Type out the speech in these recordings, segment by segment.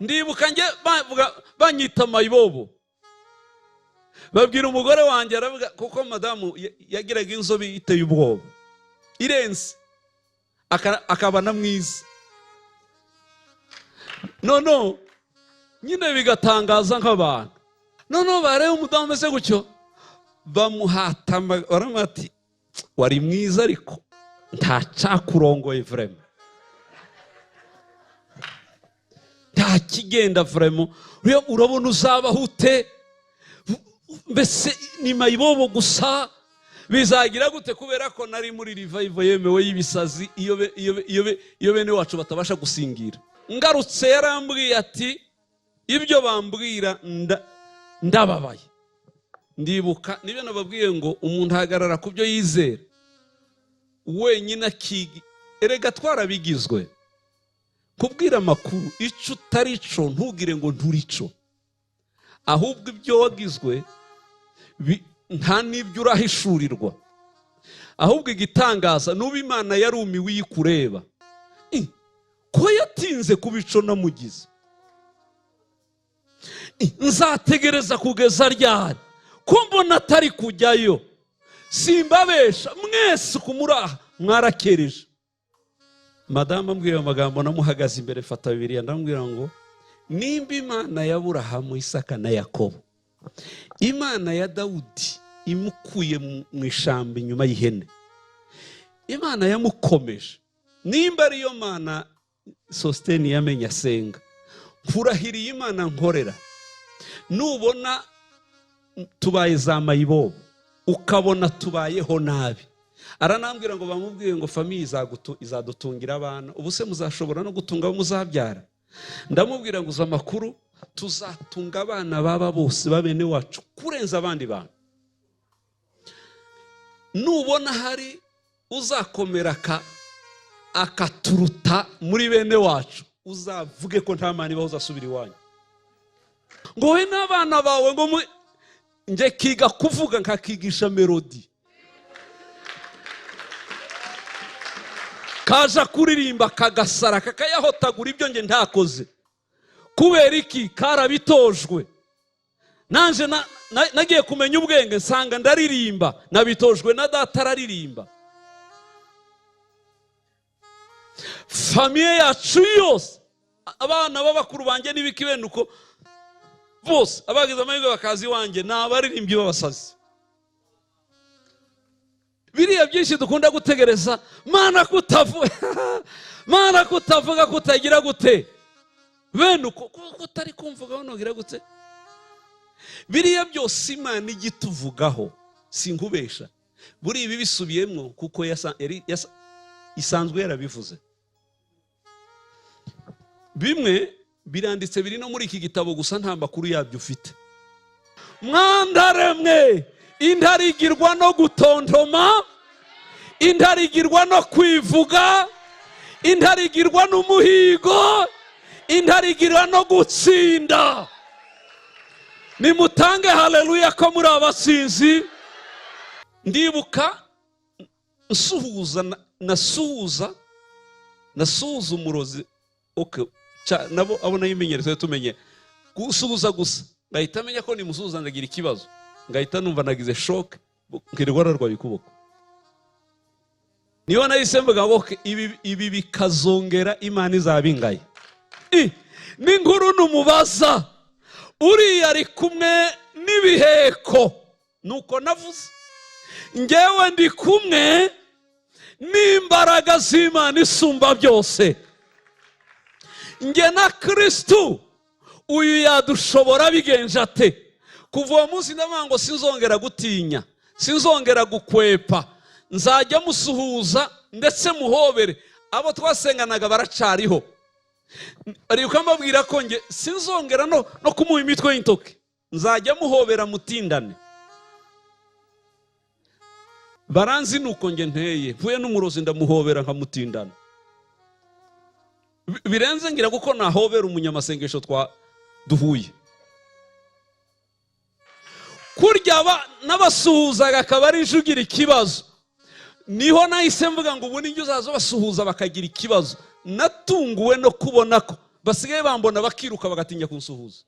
Ndibuka njye bavuga banyita mayibobo, babwira umugore wanjye, aravuga kuko madamu yagiraga inzobe iteye ubwoba irenze, akaba na mwiza, noneho nyine bigatangaza nk'abantu. Noneho bareba umudamu umeze gutyo, bamuhatama, baramuha ati: "Wari mwiza ariko ntacakurongoye, vraiment nta kigenda, vraiment urabona uzabaho ute? Mbese ni mayibobo gusa, bizagira gute?" Kubera ko nari muri revival yemewe y'ibisazi, iyo bene wacu batabasha gusingira. Ngarutse yarambwiye ati: "Ibyo bambwira ndababaye." Ndibuka nibyo nababwiye ngo umuntu ahagarara ku byo yizera wenyine, akiga. Erega twarabigizwe kubwira amakuru, icyo utari cyo ntugire ngo nturico, ahubwo ibyo wagizwe nta n'ibyo urahishurirwa. Ahubwo igitangaza, nuba Imana yarumiwe iyo ikureba ko yatinze kubico namugize. Nzategereza kugeza ryari ko mbona atari kujyayo? Simbabesha, mwese kumuraha mwarakereje. Madamu ambwiye ayo magambo, namuhagaze imbere, fata Bibiliya, ndamubwira ngo: "Nimba Imana ya Aburahamu, Isaka na Yakobo, Imana ya Dawudi imukuye mu ishyamba inyuma y'ihene, Imana yamukomeje, nimba ariyo Mana Sositeni yamenye asenga, nkurahiriye Imana nkorera, nubona tubaye za mayibobo, ukabona tubayeho nabi." Aranambwira ngo bamubwiye ngo famille izadutungira abana, ubu se muzashobora no gutunga abo muzabyara? Ndamubwira ngo uzi amakuru, tuzatunga abana baba bose babene wacu kurenza abandi bantu. Nubona hari uzakomera akaturuta muri bene wacu, uzavuge ko nta Mana ibaho, uzasubira iwanyu, ngo wowe n'abana bawe ngo njye kiga kuvuga nkakigisha melody, kaja kuririmba kagasara kakayahotagura ibyo njye ntakoze. Kubera iki? Karabitojwe. Nanje nagiye kumenya ubwenge nsanga ndaririmba, nabitojwe na data araririmba. Famille yacu yose, abana b'abakuru banjye n'ibiki bene uko bose, abagize amahirwe bakaza iwanjye, ni abaririmbyi b'abasazi. Biriya byinshi dukunda gutegereza Mana kutavuga, Mana kutavuga, kutagira gute, bene uko kuko utari kumvugaho nugira gute, biriya byose Imana ijya ituvugaho, sinkubesha, buriya ibi bisubiyemo kuko isanzwe yarabivuze. Bimwe biranditse, biri no muri iki gitabo, gusa nta makuru yabyo ufite. Mwandaremwe, intarigirwa no gutontoma, intarigirwa no kwivuga, intarigirwa n'umuhigo, intarigirwa no gutsinda. Nimutange haleluya ko muri abatsinzi. Ndibuka nsuhuza nasuhuza nasuhuza umurozi, okay, nabo abo nayimenyereye, tumenye gusuhuza gusa, ngahita amenya ko nimusuhuza ndagira ikibazo, ngahita numva nagize shock, nkirirwa narwaye ukuboko. Niyo nahise mvuga ngo okay, ibi bikazongera Imana izaba ingaye. N'inkuru numubaza uriya ari kumwe n'ibiheko, nuko navuze ngewe ndi kumwe n'imbaraga z'Imana isumba byose. Nge na Kristu uyu yadushobora bigenje ate? Kuva uwo munsi ndavuga ngo sinzongera gutinya, sinzongera gukwepa, nzajya musuhuza ndetse muhobere. Abo twasenganaga baracariho, ariko mbabwira ko nge sinzongera no kumuha imitwe y'intoki, nzajya muhobera mutindane. Baranzi nuko nge nteye, mvuye n'umurozi ndamuhobera nkamutindana. Birenze ngira kuko nahobera umunyamasengesho twa duhuye. Kurya n'abasuhuzaga akaba ari ugira ikibazo, niho nahise mvuga ngo ubu nijya uzaza basuhuza bakagira ikibazo. Natunguwe no kubona ko Basigaye bambona bakiruka, bagatinya kunsuhuza.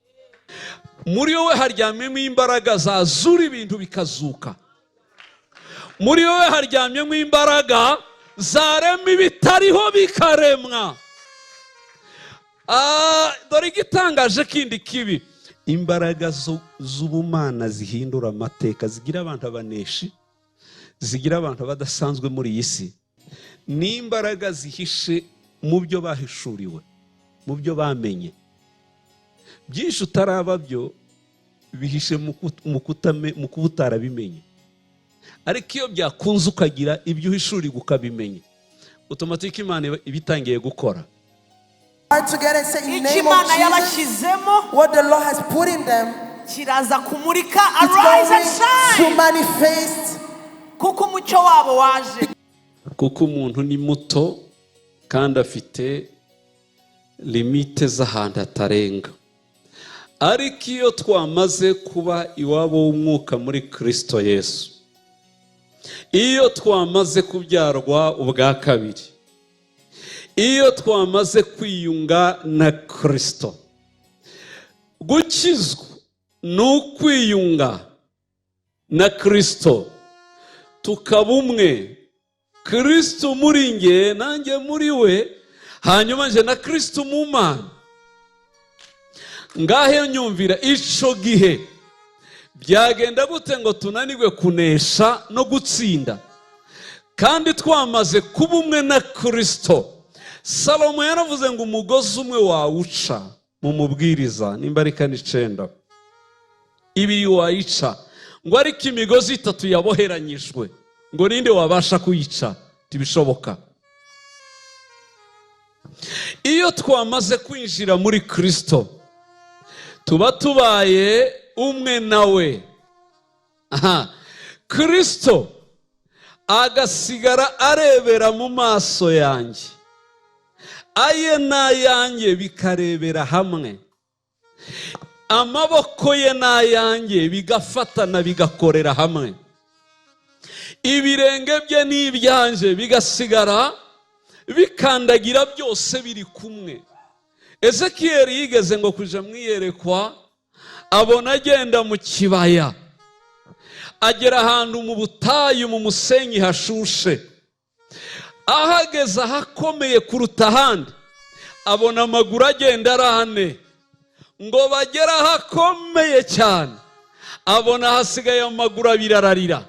Muri wowe haryamyemo imbaraga zazura ibintu bikazuka. Muri wowe haryamyemo imbaraga zarema ibitariho bikaremwa. Dore igitangaje kindi kibi: imbaraga z'ubumana zihindura amateka, zigira abantu abaneshi, zigira abantu badasanzwe muri iyi si, ni imbaraga zihishe mu byo bahishuriwe, mu byo bamenye. Byinshi utaraba byo bihishe mu kuba utarabimenye, ariko iyo byakunze ukagira ibyo uhishurirwa, ukabimenya, automatique Imana iba itangiye gukora. Together and say, in the Icyo name of Imana Jesus, yabashyizemo what the Lord has put in them, kiraza kumurika. It's Arise and going to shine, manifest. kuko umucyo wabo waje. Kuko umuntu ni muto kandi afite limite z'ahantu atarenga, ariko iyo twamaze kuba iwabo w'umwuka muri Kirisito Yesu, iyo twamaze kubyarwa ubwa kabiri, iyo twamaze kwiyunga na Kirisito, gukizwa ni ukwiyunga na Kirisito, tukaba umwe, Kirisito muri nge, nanjye muri we, hanyuma nje na Kirisito mu Mana. Ngahe nyumvira, ico gihe byagenda gute ngo tunanirwe kunesha no gutsinda kandi twamaze kuba umwe na Kirisito? Salomo yaravuze ngo umugozi umwe wawuca mu Mubwiriza, nimba ari 4:9, ibiri wayica, ngo ariko imigozi itatu yaboheranyijwe, ngo ninde wabasha kuyica? Ntibishoboka. Iyo twamaze kwinjira muri Kirisito, tuba tubaye umwe nawe. Aha Kirisito agasigara arebera mu maso yanjye, aye n'ayanjye bikarebera hamwe, amaboko ye n'ayanjye bigafatana, bigakorera hamwe, ibirenge bye n'ibyanjye bigasigara bikandagira, byose biri kumwe. Ezekiyeli yigeze ngo kuja mu iyerekwa, abona agenda mu kibaya, agera ahantu mu butayu, mu musenyi hashushe. Ahageze ahakomeye kuruta ahandi, abona amaguru agenda ari ane. Ngo bagere ahakomeye cyane, abona hasigaye amaguru abiri, ararira,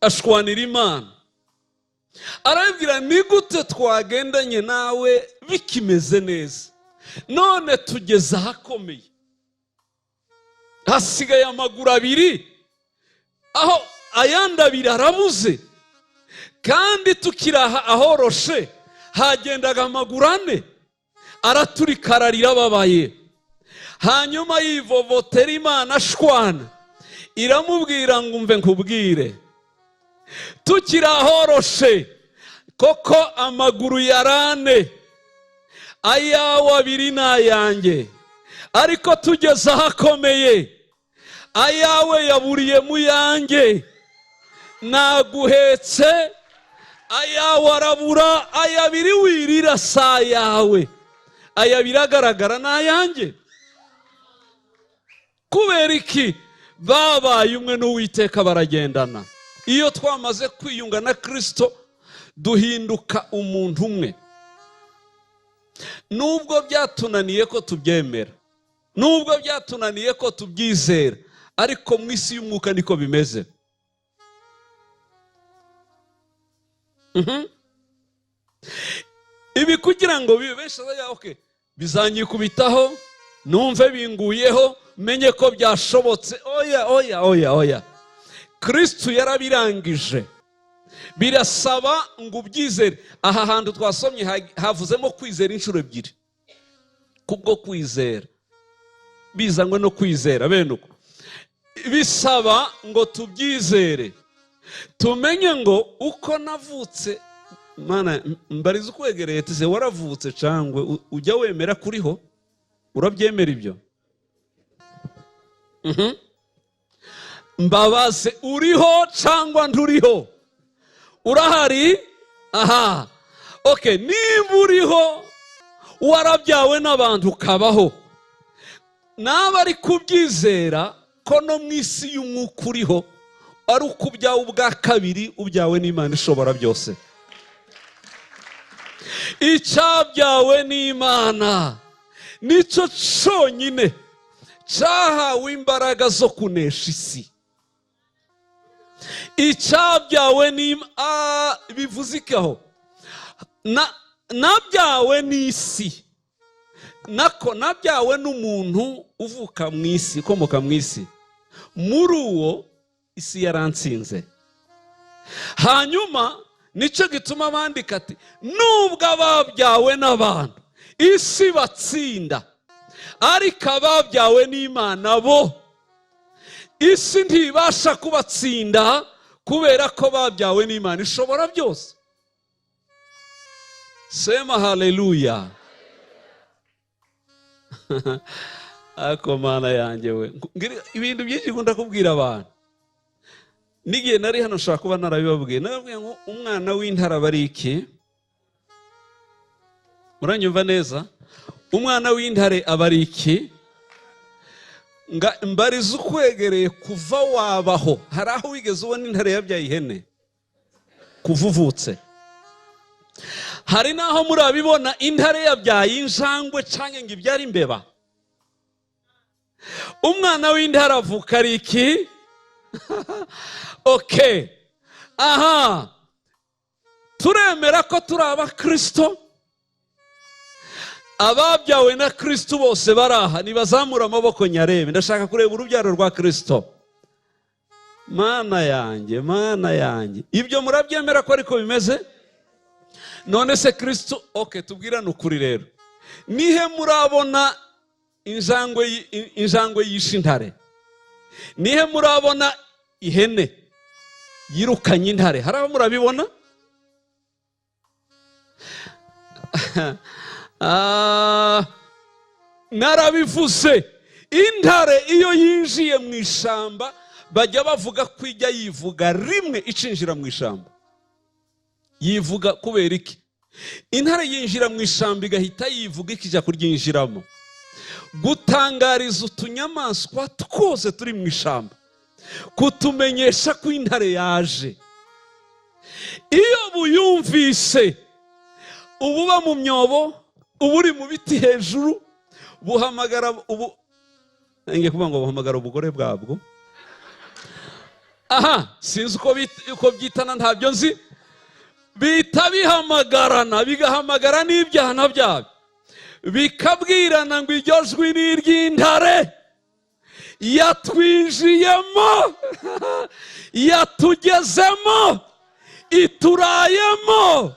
ashwanira Imana, arabwira: "Ni gute twagendanye nawe bikimeze neza, none tugeze ahakomeye hasigaye amaguru abiri, aho ayandi abiri arabuze, kandi tukiri aha ahoroshe hagendaga amaguru ane?" Araturika, ararira, ababaye. Hanyuma yivovotera Imana, ashwana. Iramubwira ngo: "Umve nkubwire, tukiri ahoroshe koko amaguru yarane, ayawe abiri ni ayanjye, ariko tugeze ahakomeye ayawe yaburiye mu yanjye. Naguhetse, ayawe arabura. Aya abiri wirira si ayawe, aya abiri agaragara ni ayanjye." Kubera iki? Babaye umwe n'Uwiteka, baragendana. Iyo twamaze kwiyunga na Kirisito, duhinduka umuntu umwe. Nubwo byatunaniye ko tubyemera, nubwo byatunaniye ko tubyizera, ariko mu isi y'umwuka niko bimeze. Ibi kugira ngo bibe, benshi bazajya, "Okay, bizanyikubitaho, numve binguyeho, menye ko byashobotse." Oya, oya, oya, oya! Kristu yarabirangije. Birasaba ngo ubyizere. Aha hantu twasomye havuzemo kwizera inshuro ebyiri: kubwo kwizera, bizanywe no kwizera. Bene uko bisaba ngo tubyizere, tumenye ngo uko navutse. Mana, mbariza ukwegereye, tuze waravutse cyangwa ujya wemera kuriho? Urabyemera ibyo? Mbabaze, uriho cyangwa nturiho? Urahari? Aha, okay. Niba uriho, Warabyawe n'abantu ukabaho, naba ari kubyizera ko no mu isi y'umwuka uriho ari uko ubyawe ubwa kabiri, ubyawe n'Imana ishobora byose. Icyabyawe n'Imana nicyo cyonyine cyahawe imbaraga zo kunesha isi. Icyabyawe n'Imana bivuze iki aho? Nabyawe n'isi, nako nabyawe n'umuntu uvuka mu isi, ukomoka mu isi. Muri uwo isi yaransinze. Hanyuma nicyo gituma bandika ati: "Nubwo ababyawe n'abantu isi batsinda, ariko ababyawe n'Imana bo isi ntibasha kubatsinda, kubera ko babyawe n'Imana ishobora byose." Sema haleluya! Ariko Mana yanjye we, ibintu byinshi nkunda kubwira abantu. N'igihe nari hano nshobora kuba narabibabwiye. Nababwiye ngo umwana w'intare aba ari iki? Muranyumva neza? Umwana w'intare aba ari iki? Mbariza ukwegereye: kuva wabaho, hari aho wigeze ubona intare yabyaye ihene? Kuva uvutse, hari n'aho murabibona intare yabyaye injangwe cyangwa ngo ibyare imbeba? Umwana w'intare avuka ari iki? Okay, aha turemera ko turi abakirisito. Ababyawe na Kirisito bose bari aha nibazamura amaboko nyarebe. Ndashaka kureba urubyaro rwa Kirisito. Mana yanjye, Mana yanjye, ibyo murabyemera ko ariko bimeze? None se Kirisito, okay, tubwirane ukuri rero, nihe murabona injangwe yishe intare? Nihe murabona ihene yirukanye intare? Hari aho murabibona? Narabivuze, intare iyo yinjiye mu ishyamba, bajya bavuga ko ijya yivuga rimwe icinjira mu ishyamba. Yivuga kubera iki? Intare yinjira mu ishyamba igahita yivuga ikijya kuryinjiramo, gutangariza utunyamaswa twose turi mu ishyamba, kutumenyesha ko intare yaje. Iyo buyumvise, ububa mu myobo, uburi mu biti hejuru, buhamagara ubu, ngiye kuvuga ngo buhamagara ubugore bwabwo. Aha sinzi uko byitana, ntabyo nzi. Bihita bihamagarana, bigahamagara n'ibyana byabyo, bikabwirana ngo: "Iryo jwi ni iry'intare, yatwinjiyemo, yatugezemo, iturayemo.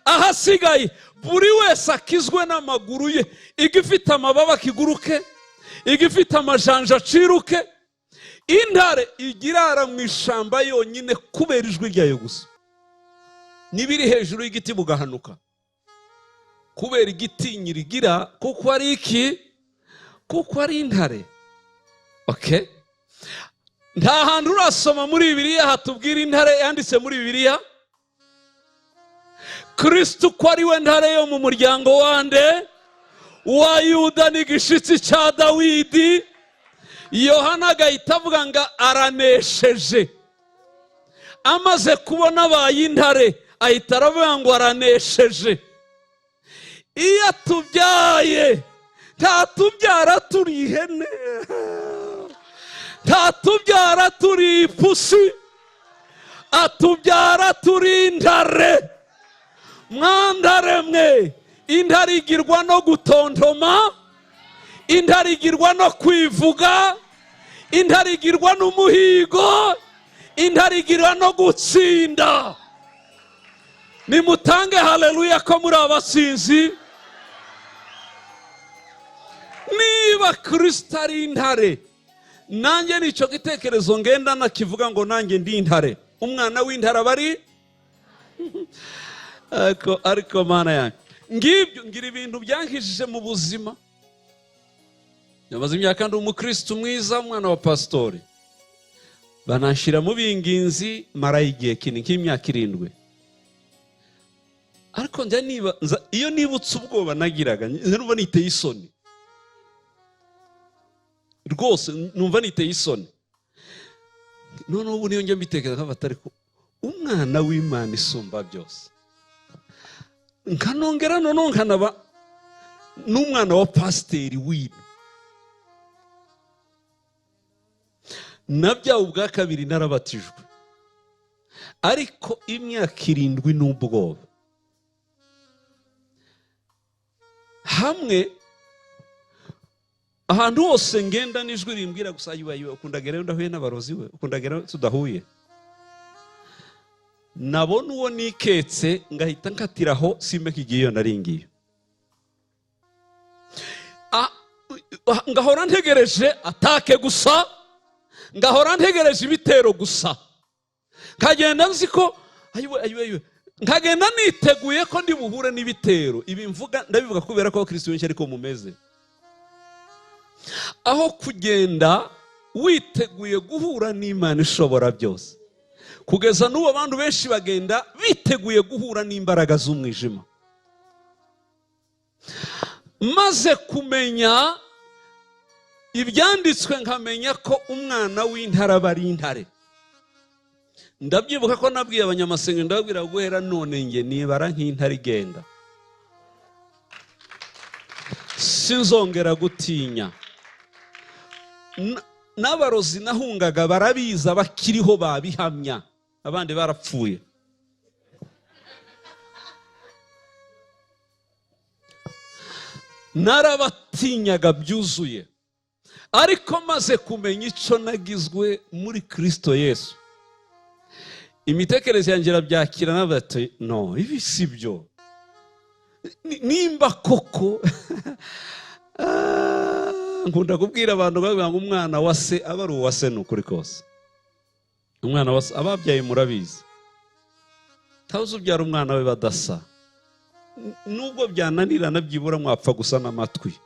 Ahasigaye buri wese akizwe n'amaguru ye. Igifite amababa kiguruke, igifite amajanja aciruke." Intare ijya irara mu ishyamba yonyine kubera ijwi ryayo gusa. N'ibiri hejuru y'igiti bugahanuka kubera igitinyiro igira, kuko ari iki? Kuko ari intare. Okay, nta hantu urasoma muri Bibiliya hatubwira intare yanditse muri Bibiliya. Kristo ko ari we ntare yo mu muryango wande? Wa Yuda, n'igishitsi cya Dawidi. Yohana agahita avuga ngo aranesheje. Amaze kubona abaye intare, ahita aravuga ngo aranesheje. Iyo atubyaye, ntatubyara turi ihene, ntatubyara turi ipusi, atubyara turi intare. Mwantare mwe, intare igirwa no gutontoma, intare igirwa no kwivuga, intare igirwa n'umuhigo, intare igirwa no gutsinda. Nimutange haleluya ko muri abatsinzi. Niba Kirisito ari intare, nanjye nicyo gitekerezo ngenda nakivuga ngo nanjye ndi intare. Umwana w'intare aba ari ariko Mana yanjye, ngibyo ngira ibintu byankijije mu buzima. Nyamaze imyaka ndi umukristo mwiza, umwana wa pasitori, bananshyira mu binginzi, marayo igihe kinini nk'imyaka 7. Ariko njya niba iyo nibutse ubwoba nagiraga, numva niteye isoni rwose, numva niteye isoni. Noneho ubu niyo njya mbitekereza nkafata, ariko umwana w'Imana isumba byose, nkanongera noneho nkanaba n'umwana wa pasiteri wino, nabyawe ubwa kabiri, narabatijwe, ariko imyaka 7 n'ubwoba. Hamwe ahantu hose ngenda n'ijwi rimbwira gusa, ayiwe ukundagerayo ndahuye n'abarozi, we ukundagerayo tudahuye. Nabona uwo niketse ngahita nkatiraho, simbe kigiye iyo naringiye. Ngahora ntegereje atake gusa, ngahora ntegereje ibitero gusa, nkagenda nzi ko ayiwe ayiwe ayiwe, nkagenda niteguye ko ndi buhure n'ibitero. Ibi mvuga ndabivuga kubera ko abakristo benshi ariko mumeze. Aho kugenda witeguye guhura n'Imana ishobora byose, kugeza n'ubu abantu benshi bagenda biteguye guhura n'imbaraga z'umwijima. Maze kumenya ibyanditswe, nkamenya ko umwana w'intare aba ari intare. Ndabyibuka ko nabwiye abanyamasengesho, ndababwira guhera none nge nibara nk'intare igenda, sinzongera gutinya. N'abarozi nahungaga barabiza, bakiriho babihamya, abandi barapfuye. Narabatinyaga byuzuye, ariko maze kumenya icyo nagizwe muri Kristo Yesu, imitekerereze yanjye irabyakira, navuga no, ibi si byo. Nimba koko nkunda kubwira abantu bavuga ngo umwana wa se aba ari uwa se, ni ukuri kose. Umwana wa se ababyaye murabizi, ntawe ubyara umwana we badasa, nubwo byananirana byibura mwapfa gusa n'amatwi.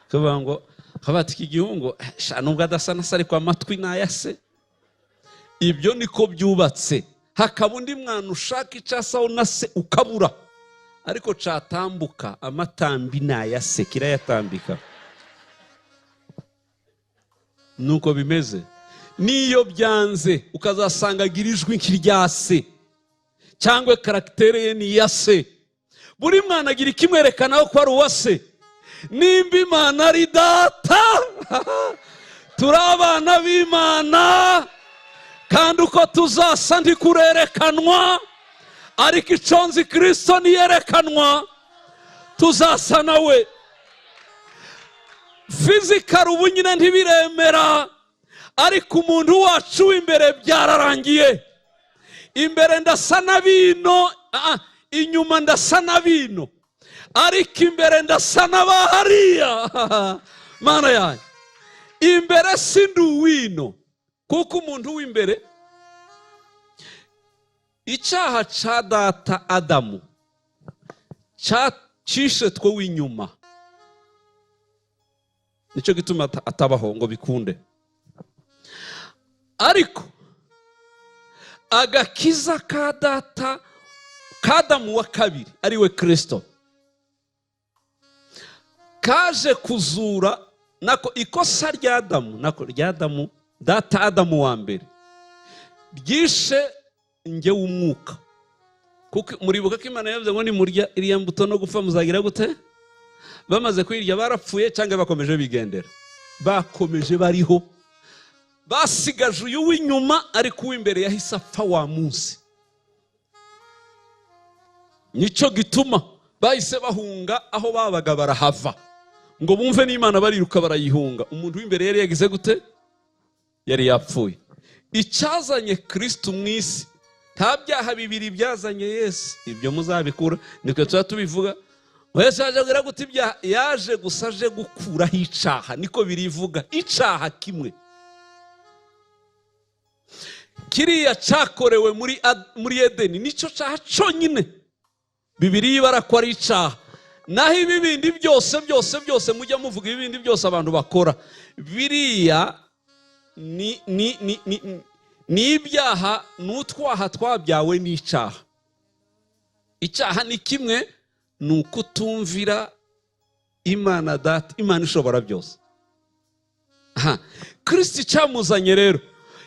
Kavuga ngo kabati iki gihungu nubwo adasa na se ariko amatwi ni aya se. Ibyo niko byubatse. Hakaba undi mwana ushaka icasaho na se ukabura, ariko catambuka amatambi ni aya se, kirayatambika. Nuko bimeze. Niyo byanze ukazasanga agira ijwi nk'irya se, cyangwa karaktere ye ni iya se. Buri mwana agira ikimwerekana ko ari uwa se. Nimba Imana ari data, turi abana b'Imana, kandi uko tuzasa ntikurerekanwa, ariko icyo nzi Kristo niyerekanwa tuzasa nawe. Fizikari ubu nyine ntibiremera, ariko umuntu wacu w'imbere byararangiye. Imbere ndasa na bino, inyuma ndasa na bino, ariko imbere ndasa n'abahariya. Mana yanjye, imbere si ndi uwino, kuko umuntu w'imbere, icyaha ca data Adamu cishe two w'inyuma, nicyo gituma atabaho ngo bikunde. Ariko agakiza ka data k'Adamu wa kabiri ariwe Kristo kaje kuzura nako ikosa rya Adamu, nako rya Adamu data Adamu wa mbere ryishe nge w'umwuka. Kuko muribuka ko Imana yavuze ngo nimurya iriya mbuto no gupfa muzagira gute? Bamaze kuyirya barapfuye cyangwa bakomeje bigendera? Bakomeje bariho, basigaje uyu w'inyuma, ariko uw'imbere yahise apfa wa munsi. Nicyo gituma bahise bahunga aho babaga barahava, ngo bumve n'Imana bariruka barayihunga. Umuntu w'imbere yari yagize gute? Yari yapfuye. Icyazanye Kristo mu isi, nta byaha bibiri byazanye Yesu, ibyo muzabikura nitwe tuba tubivuga. Yesu yaje kugira gute ibyaha? Yaje gusa aje gukuraho icaha, niko birivuga, icaha kimwe kiriya cyakorewe muri Edeni, nicyo cyaha cyonyine Bibiliya ibara ko ari icaha. Naho ibi bindi byose byose byose mujya muvuga, ibi bindi byose abantu bakora, biriya ni ibyaha, n'utwaha twabyawe n'icaha. Icyaha ni kimwe, ni ukutumvira Imana Data, Imana ishobora byose. Aha Kristo icyamuzanye rero,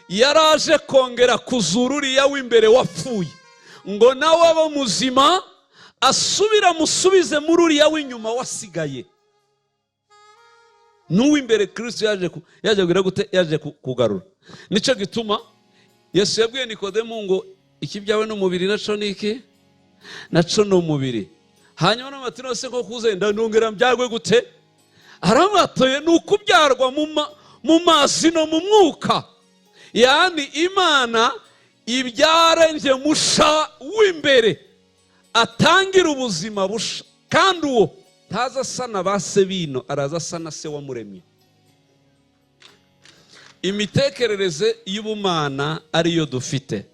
yaraje kongera kuzura uriya w'imbere wapfuye, ngo nawe abe muzima, asubira musubize muri uriya w'inyuma wasigaye. N'uw'imbere Kristo yaje kugira gute? Yaje kugarura. Nicyo gituma Yesu yabwiye Nikodemu ngo ikibyawe n'umubiri naco ni iki? Naco ni umubiri. Hanyuma n'amatino se ko kuzenda ndongera mbyagwe gute? Aramwatoye ni ukubyarwa mu mazi no mu mwuka. Yani Imana ibyara nje musha w'imbere, atangira ubuzima busha, kandi uwo ntaza asa na ba se bino, araza asa na se wamuremye. Imitekerereze y'ubumana ariyo dufite,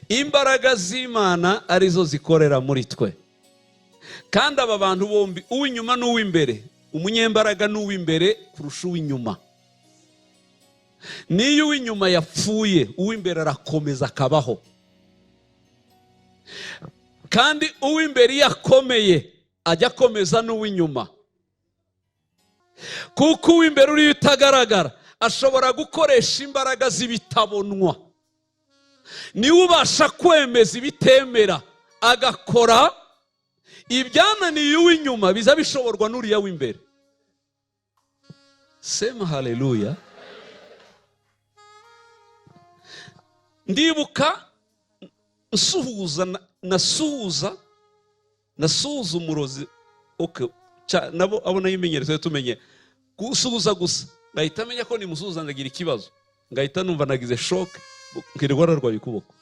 imbaraga z'Imana arizo zikorera muri twe. Kandi aba bantu bombi, uw'inyuma n'uw'imbere, umunyembaraga n'uw'imbere kurusha uw'inyuma. Niyo uw'inyuma yapfuye, uw'imbere arakomeza akabaho. Kandi uw'imbere iyo akomeye, ajya akomeza n'uw'inyuma. Kuko uw'imbere uriyo utagaragara ashobora gukoresha imbaraga z'ibitabonwa. Niwe ubasha kwemeza ibitemera, agakora ibyananiye uw'inyuma, biza bishoborwa n'uriya w'imbere. Sema haleluya. Ndibuka nsuhuza nasuhuza umurozi. Okay, nabo abo nayimenyereye tumenye gusuhuza gusa, ngahita menya ko nimusuhuza ndagira ikibazo, ngahita numva nagize shock, nkirirwa narwaye ukuboko.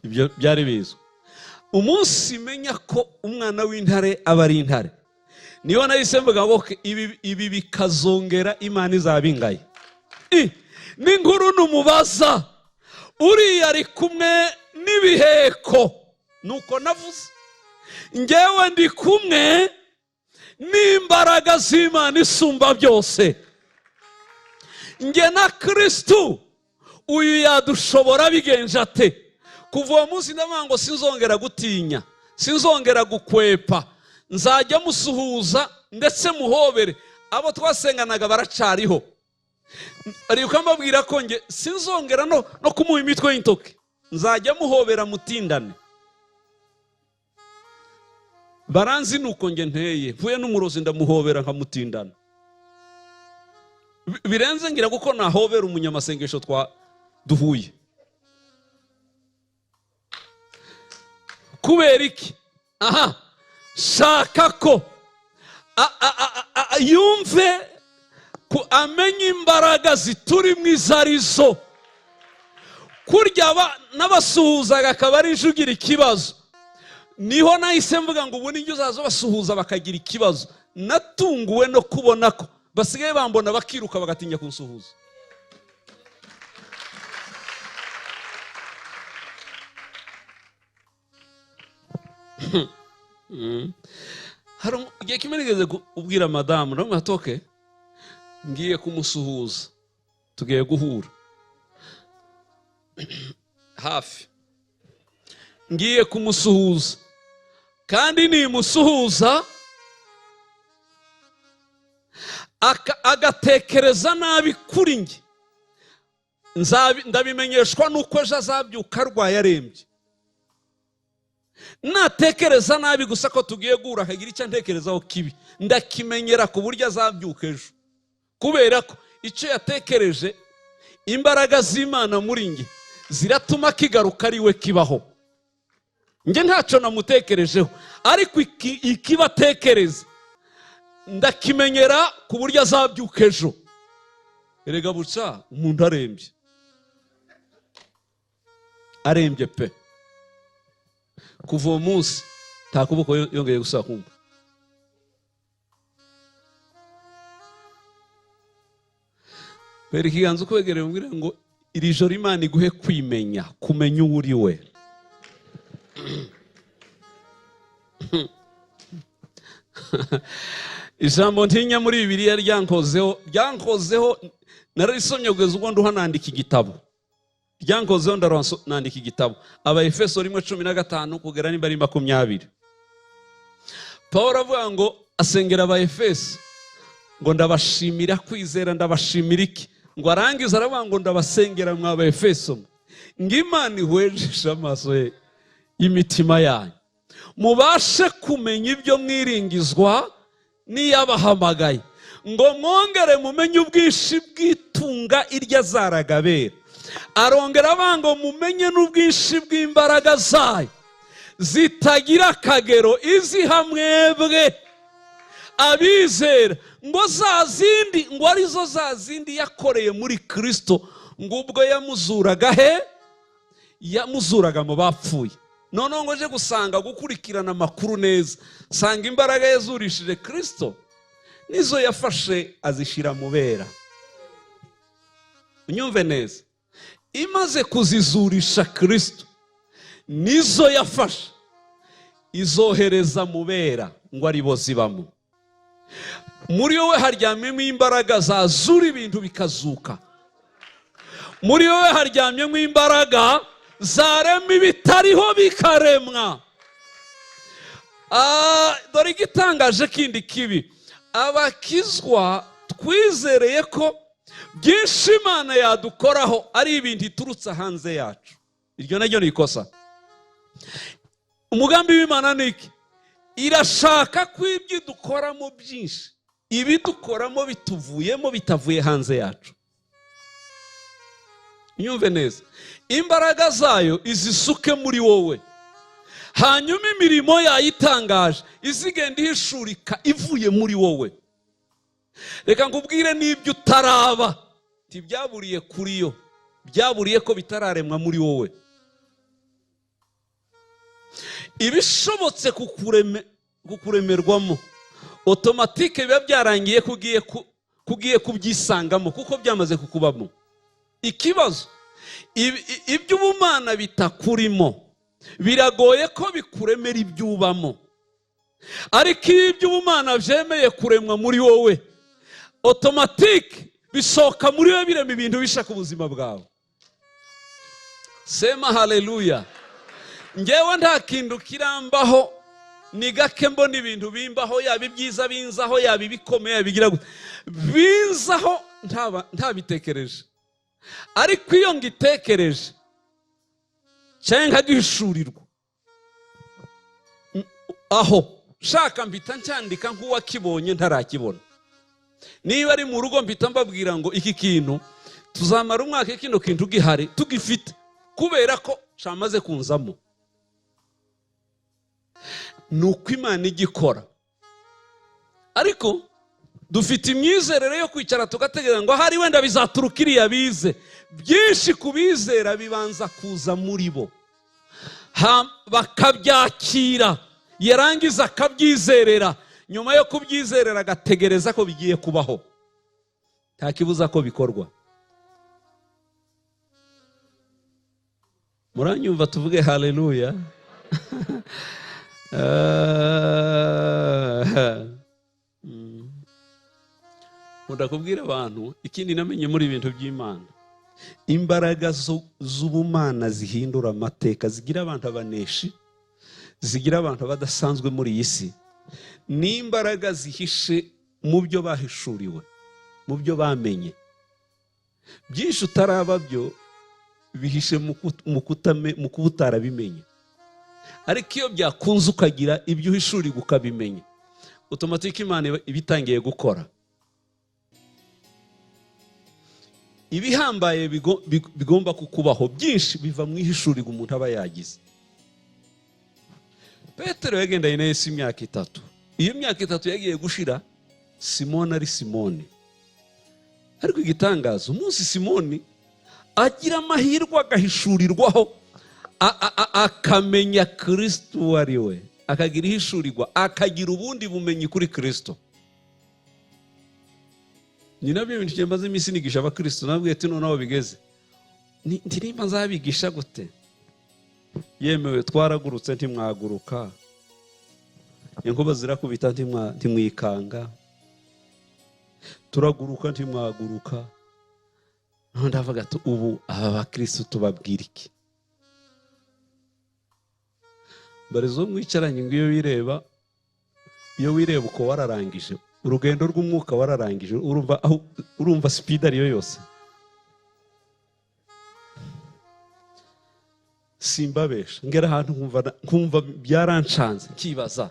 Ibyo byari bizwi. Umunsi menya ko umwana w'intare aba ari intare, niyo nahise mvuga ngo okay, ibi bikazongera Imana izabingaye. N'inkuru numubaza uriya ari kumwe n'ibiheko, nuko navuze ngewe ndi kumwe n'imbaraga z'Imana isumba byose. Nge na Kristo uyu yadushobora bigenje ate? Kuva uwo munsi ndavuga ngo sinzongera gutinya, sinzongera gukwepa, nzajya musuhuza ndetse muhobere. Abo twasenganaga baracariho. Ariko mbabwira ko nge sinzongera no kumuha imitwe y'intoki, nzajya muhobera mutindane. Baranzi nuko nge nteye, mvuye n'umurozi ndamuhobera nkamutindana. Birenze ngira kuko nahobera umunyamasengesho twa duhuye. Kubera iki? Aha, shaka ko yumve ko amenye imbaraga zituri mu izarizo. Kurya n'abasuhuzaga akaba ari ugira ikibazo. Niho nahise mvuga ngo ubu nijye uzaza basuhuza bakagira ikibazo. Natunguwe no kubona ko basigaye bambona bakiruka bagatinya kunsuhuza. Hari igihe kimwe nigeze kubwira madamu, ndamubwira ati okay, ngiye kumusuhuza, tugiye guhura hafi, ngiye kumusuhuza, kandi nimusuhuza agatekereza nabi kuri njye, ndabimenyeshwa nuko ejo azabyuka arwaye arembye. Natekereza nabi gusa ko tugiye guhura akagira icyo antekerezaho kibi, ndakimenyera ku buryo azabyuka ejo. Kubera ko icyo yatekereje, imbaraga z'Imana muri njye ziratuma kigaruka ari we kibaho. Njye ntacyo namutekerejeho, ariko ikibatekereza ndakimenyera ku buryo azabyuka ejo. Erega buca umuntu arembye, arembye pe. Kuva uwo munsi nta kuboko yongeye gusubira kumva. Pera ikiganza ukwegereye umbwire ngo iri joro Imana iguhe kwimenya, kumenya uwo uri we. Ijambo ntinya muri Bibiliya ryankozeho, ryankozeho, nararisomye kugeza ubwo nduha nandika igitabo. Ryankozeho, ndaronso nandika igitabo. Abaefeso 1:15 kugera nimba ari 20. Pawulo avuga ngo asengera Abaefeso ngo ndabashimira kwizera, ndabashimira iki, ngo arangize aravuga ngo ndabasengera mwa Abaefeso mwe, ngo Imana ihwejeshe amaso ye y'imitima yanyu, mubashe kumenya ibyo mwiringizwa n'iyabahamagaye, ngo mwongere mumenye ubwinshi bw'itunga iryo azaragabera. Arongera avuga ngo mumenye n'ubwinshi bw'imbaraga zayo zitagira akagero iziha mwebwe abizera, ngo za zindi, ngo arizo za zindi yakoreye muri Kristo, ngo ubwo yamuzuraga he? Yamuzuraga mu bapfuye. Noneho ngo nje gusanga gukurikirana amakuru neza, sanga imbaraga yazurishije Kristo nizo yafashe azishyira mu bera. Unyumve neza, imaze kuzizurisha Kristo nizo yafashe izohereza mu bera ngo aribo zibamo. Muri wowe haryamyemo imbaraga zazura ibintu bikazuka. Muri wowe haryamyemo imbaraga zarema ibitariho bikaremwa. Dore igitangaje kindi kibi, abakizwa twizereye ko byinshi Imana yadukoraho ari ibintu iturutse hanze yacu. Iryo naryo ni ikosa. Umugambi w'Imana ni iki? Irashaka ko ibyo dukoramo byinshi, ibidukoramo bituvuyemo, bitavuye hanze yacu. Nyumve neza, imbaraga zayo izisuke muri wowe, hanyuma imirimo yayo itangaje izigenda ihishurika ivuye muri wowe. Reka nkubwire, n'ibyo utaraba ntibyaburiye kuri yo, byaburiye ko bitararemwa muri wowe. Ibishobotse kukuremerwamo automatique biba byarangiye kugiye kubyisangamo, kuko byamaze kukubamo. Ikibazo, iby'ubumana bitakurimo biragoye ko bikuremera ibyubamo, ariko iyo iby'ubumana byemeye kuremwa muri wowe, automatique bisohoka muri wowe birema ibintu bishaka ubuzima bwawe. Sema haleluya. Ngewe nta kintu kirambaho, ni gake mbona ibintu bimbaho, yaba ibyiza binzaho, yaba ibikomeye, yaba ibigira gute, binzaho ntabitekereje. Ariko iyo ngitekereje cyangwa nkagihishurirwa, aho nshaka mpita ncyandika nk'uwakibonye ntarakibona. Niba ari mu rugo mpita mbabwira ngo iki kintu tuzamara umwaka kino kintu gihari tugifite, kubera ko cyamaze kunzamo. Ni uko Imana igikora. Ariko dufite imyizerere yo kwicara tugategereza ngo ahari wenda bizaturuka iriya bize. Byinshi ku bizera bibanza kuza muri bo, bakabyakira, yarangiza akabyizerera. Nyuma yo kubyizerera agategereza ko bigiye kubaho. Nta kibuza ko bikorwa. Muranyumva tuvuge haleluya. Nkunda kubwira abantu ikindi namenye muri ibintu by'Imana, imbaraga z'ubumana zihindura amateka, zigira abantu abaneshi, zigira abantu badasanzwe muri iyi si, ni imbaraga zihishe mu byo bahishuriwe, mu byo bamenye. Byinshi utaraba byo bihishe mu kuba utarabimenye. Ariko iyo byakunze ukagira ibyo uhishurirwa ukabimenya, automatique Imana iba itangiye gukora. Ibihambaye bigomba kukubaho byinshi biva mu ihishurirwa umuntu aba yagize. Petero yagendanye na Yesu imyaka 3. Iyo myaka 3 yagiye gushira, Simoni ari Simoni. Ariko igitangaza, umunsi Simoni agira amahirwe agahishurirwaho, akamenya Kristo uwo ari we, akagira ihishurirwa, akagira ubundi bumenyi kuri Kristo. Ni nabyo bintu njye maze iminsi nigisha abakristo, nabwiye ati noneho bigeze, ndirimba nzabigisha gute? Yemewe twaragurutse ntimwaguruka, inkuba zirakubita ntimwikanga, turaguruka ntimwaguruka. Noneho ndavuga ati: "Ubu aba bakirisitu tubabwira iki?" Barizo mwicaranye ngo iyo wireba, iyo wireba uko wararangije urugendo rw'umwuka, wararangije, urumva aho, urumva speed ariyo yose. Simbabesha, ngera ahantu nkumva byarancanze, nkibaza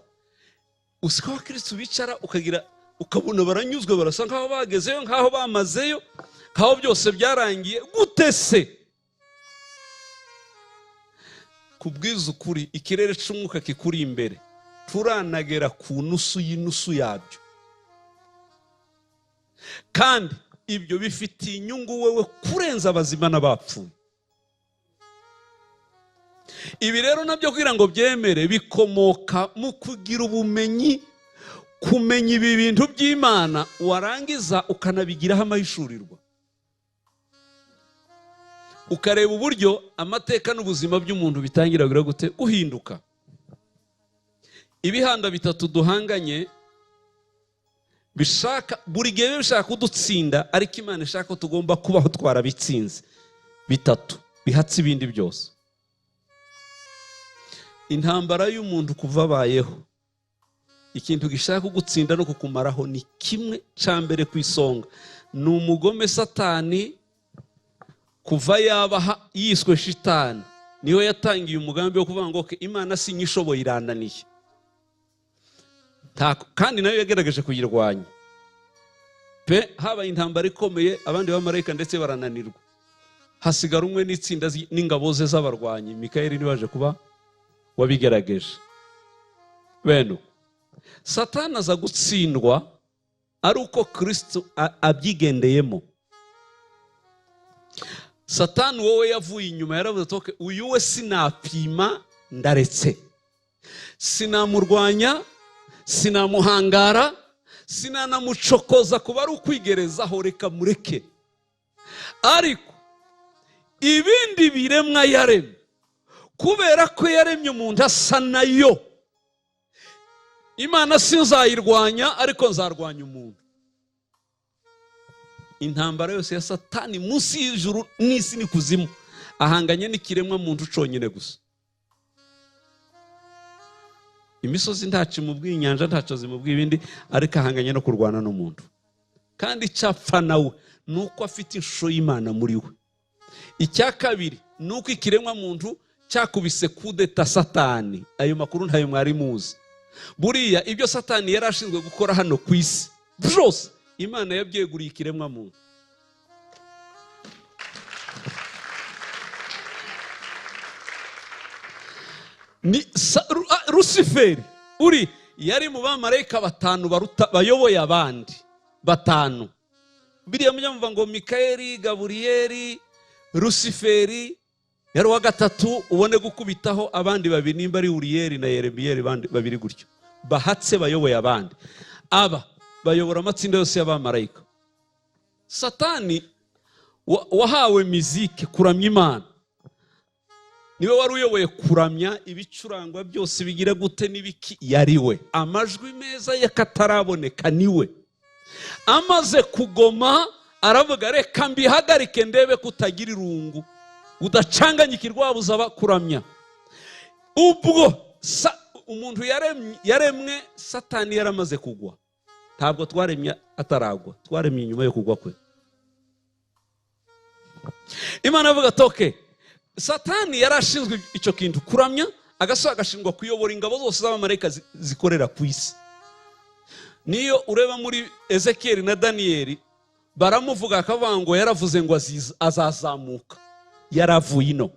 usiko abakirisitu bicara ukagira, ukabona baranyuzwe, barasa nkaho bagezeyo, nkaho bamazeyo, nkaho byose byarangiye. Gute se? Kubwiza ukuri, ikirere cy'umwuka kikuri imbere turanagera ku nusu y'inusu yabyo, kandi ibyo bifitiye inyungu wewe kurenza abazima n'abapfuye. Ibi rero nabyo kugira ngo byemere bikomoka mu kugira ubumenyi, kumenya ibi bintu by'Imana, warangiza ukanabigiraho amahishurirwa, ukareba uburyo amateka n'ubuzima by'umuntu bitangira gute guhinduka. Ibihanda bitatu duhanganye bishaka buri gihe, bishaka kudutsinda, ariko Imana ishaka ko tugomba kubaho twarabitsinze. Bitatu bihatse ibindi byose. Intambara y'umuntu kuva abayeho, ikintu gishaka kugutsinda no kukumaraho ni kimwe cya mbere ku isonga, ni umugome Satani. Kuva yabaha yiswe shitani, niwe yatangiye umugambi wo kuvuga ngo: "Okay, Imana sinyishoboye, irananiye." Kandi nayo yagerageje kuyirwanya pe, habaye intambara ikomeye, abandi bamarayika ndetse barananirwa, hasigara umwe n'itsinda n'ingabo ze z'abarwanyi. Mikayeli niwe waje kuba wabigerageje. Bene uko Satani aza gutsindwa ari uko Kristo abyigendeyemo. Satani wowe yavuye inyuma, yaravuze ati: "Okay, uyu we sinapima, ndaretse, sinamurwanya, sinamuhangara, sinanamucokoza, kuba ari ukwigerezaho, reka mureke." Ariko ibindi biremwa yaremye, kubera ko yaremye umuntu asa nayo, Imana sinzayirwanya, ariko nzarwanya umuntu. Intambara yose ya Satani munsi y'ijuru n'isi n'ikuzimu, ahanganye n'ikiremwa muntu conyine gusa. Imisozi ntaco imubwiye, inyanja ntaco zimubwiye ibindi, ariko ahanganye no kurwana n'umuntu. Kandi icyapfa nawe ni uko afite ishusho y'Imana muri we. Icya kabiri ni uko ikiremwa muntu cyakubise kudeta Satani. Ayo makuru ntayo mwari muzi. Buriya ibyo Satani yari ashinzwe gukora hano ku isi byose, Imana yabyeguriye ikiremwa muntu. Ni Rusiferi uri yari mu bamarayika batanu baruta, bayoboye abandi batanu. Biriya mujya muvuga ngo Mikayeli, Gaburiyeli, Rusiferi yari uwa gatatu, ubone gukubitaho abandi babiri, nimba ari Uriyeli na Yeremiyeli, bandi babiri gutyo bahatse bayoboye abandi. Aba bayobora amatsinda yose y'abamarayika. Satani wahawe mizike kuramya Imana, niwe wari uyoboye kuramya ibicurangwa byose bigira gute n'ibiki, yari we. Amajwi meza y'akataraboneka niwe. Amaze kugoma aravuga: "Reka mbihagarike ndebe ko utagira irungu, udacanganyikirwa, wabuza abakuramya." Ubwo umuntu yaremwe Satani yaramaze kugwa. Ntabwo twaremye ataragwa, twaremye inyuma yo kugwa kwe. Imana avuga ati: "Okay." Satani yarashinzwe icyo kintu kuramya, agasoza agashingwa kuyobora ingabo zose z'abamarayika zikorera ku isi. Niyo ureba muri Ezekiel na Daniel baramuvuga akavuga ngo yaravuze ngo azazamuka, yaravuye ino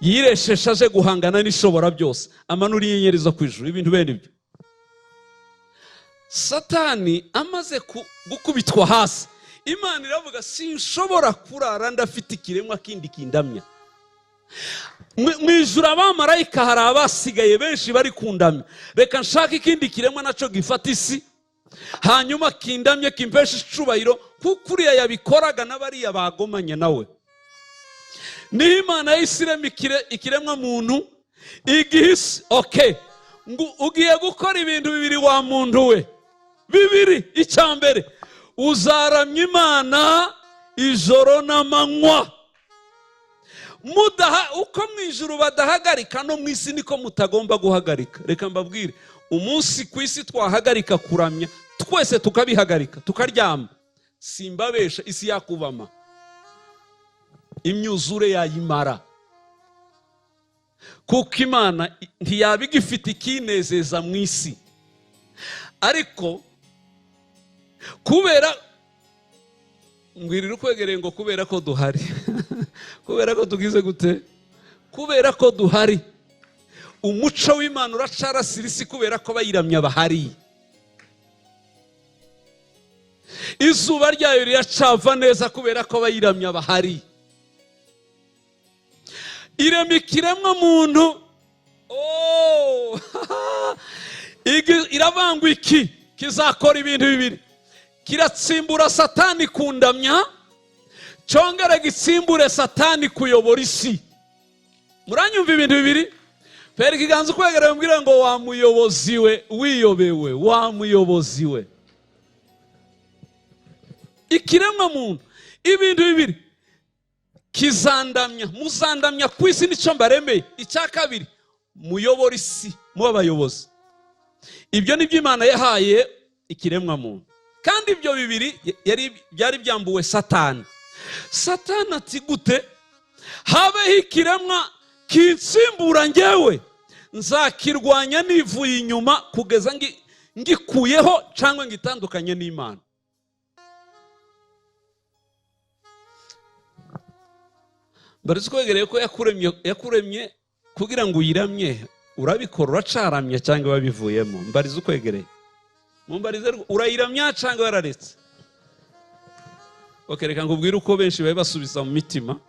yireshesha aje guhangana n'ishobora byose, amanura inyenyeri zo ku ijuru, ibintu bene ibyo. Satani amaze gukubitwa hasi, Imana iravuga: "Sinshobora kurara ndafite ikiremwa kindi kindamya." Mu ijuru abamarayika hari abasigaye benshi bari kundamya, reka nshake ikindi kiremwa nacyo gifata isi, hanyuma kindamye kimpeshe icubahiro, kuko uriya yabikoraga n'abariya bagomanye nawe. Niho Imana yahise irema ikiremwa muntu igihe isi, okay, ngo ugiye gukora ibintu bibiri wa muntu we, bibiri. Icya mbere, uzaramya Imana. Ijoro n'amanywa. Mudaha uko mu ijuru badahagarika, no mu isi niko mutagomba guhagarika. Reka mbabwire, umunsi ku isi twahagarika kuramya twese tukabihagarika tukaryama, simbabesha, isi yakubama, imyuzure yayimara, kuko Imana ntiyaba igifite ikinezeza mu isi. Ariko kubera, mbwirira ukwegereye ngo kubera ko duhari, kubera ko tugize gute, kubera ko duhari, umuco w'Imana uracarasira isi kubera ko bayiramya bahari. Izuba ryayo riracava neza kubera ko bayiramya bahari. Irema ikiremwa muntu, oh, iravangwa iki kizakora ibintu bibiri: kiratsimbura Satani kundamya, cyongera gitsimbure Satani kuyobora isi. Muranyumva? Ibintu bibiri. Pera ikiganza ukwegereye, umbwire ngo wa muyobozi we wiyobewe, wa muyobozi we. Ikiremwa muntu, ibintu bibiri: kizandamya, muzandamya ku isi, nicyo mbaremeye. Icya kabiri, muyobora isi, muba abayobozi. Ibyo ni byo Imana yahaye ikiremwa muntu, kandi ibyo bibiri byari byambuwe Satani. Satani ati gute habeho ikiremwa kinsimbura ngewe? Nzakirwanya nivuye inyuma kugeza ngikuyeho cyangwa ngitandukanye n'Imana. Mbarize ukwegereye ko yakuremye kugira ngo uyiramye, urabikora, uracaramye cyangwa wabivuyemo? Mbarize ukwegereye, mumbarize, urayiramya cyangwa wararetse? Okay, reka nkubwire uko benshi babe basubiza mu mitima.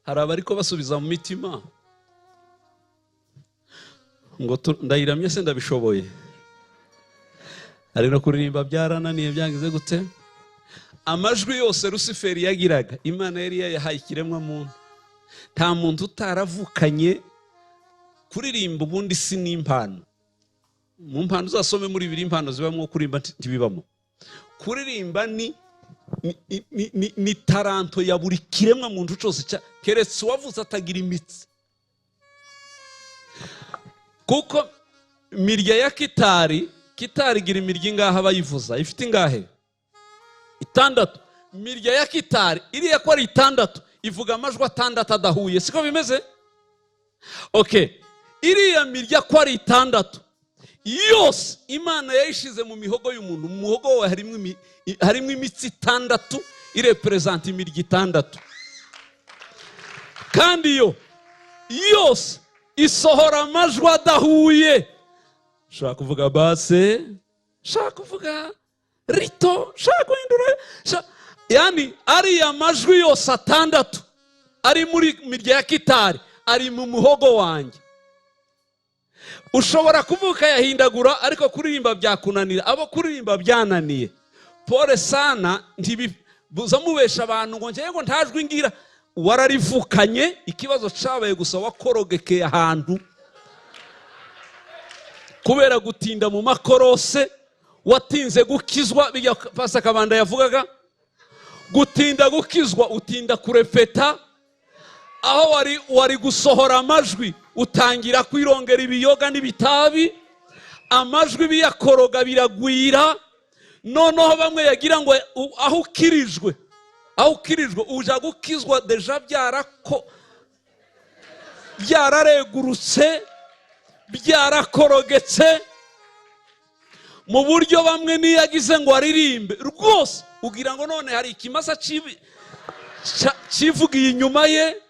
Hari abariko basubiza mu mitima ngo ndayiramye se ndabishoboye, hari no kuririmba byarananiye, byangize gute. Amajwi yose Rusiferi yagiraga, Imana yari yayahaye ikiremwa muntu. Nta muntu utaravukanye kuririmba. Ubundi si n'impano, mu mpano uzasome muri bibiri impano zibamo, kuririmba ntibibamo. Kuririmba ni taranto ya buri kiremwa muntu cyose, keretse uwavutse atagira imitsi. Kuko mirya ya kitari, kitari igira imirya ingahe? Abayivuza ifite ingahe? 6. Mirya ya kitari iriya ko ari 6, ivuga amajwi 6 adahuye, siko bimeze? Okay, iriya mirya ko ari 6 yose Imana yayishize mu mihogo y'umuntu. Mu muhogo wawe harimo imitsi 6 irepresenta imirya 6, kandi yo yose isohora amajwi adahuye. Shaka kuvuga base, shaka kuvuga rito, shaka guhindura, yani ariya majwi yose 6 ari muri mirya ya kitari ari mu muhogo wanjye. Ushobora kuvuka yahindagura, ariko kuririmba byakunanira. Abo kuririmba byananiye, pole sana, ntibibuza mubesha abantu ngo njyewe ngo ntajwi ngira. Wararivukanye, ikibazo cabaye gusa wakorogekeye ahantu kubera gutinda mu makorose, watinze gukizwa, bijya Pasa Kabanda yavugaga, gutinda gukizwa, utinda kurepeta, aho wari gusohora amajwi utangira kwirongera ibiyoga n'ibitabi, amajwi biyakoroga biragwira. Noneho bamwe yagira ngo aho ukirijwe, aho ukirijwe uja gukizwa deja byararegurutse, byarakorogetse mu buryo bamwe niyagize ngo aririmbe rwose ugira ngo none hari ikimasa civugiye inyuma ye,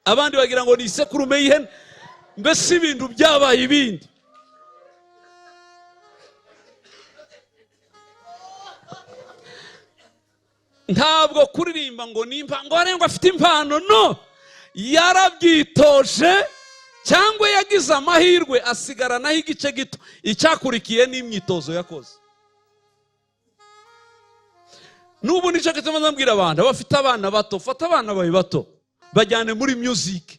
abandi bagira ngo ni isekurume y'ihene, mbese ibintu byabaye ibindi. Ntabwo kuririmba ngo nimba ngo arengwa afite impano, no yarabyitoje cyangwa yagize amahirwe asigaranaho igice gito, icyakurikiye n'imyitozo yakoze. N'ubu nicyo gituma ndabwira abantu bafite abana bato, fata abana bawe bato bajyane muri music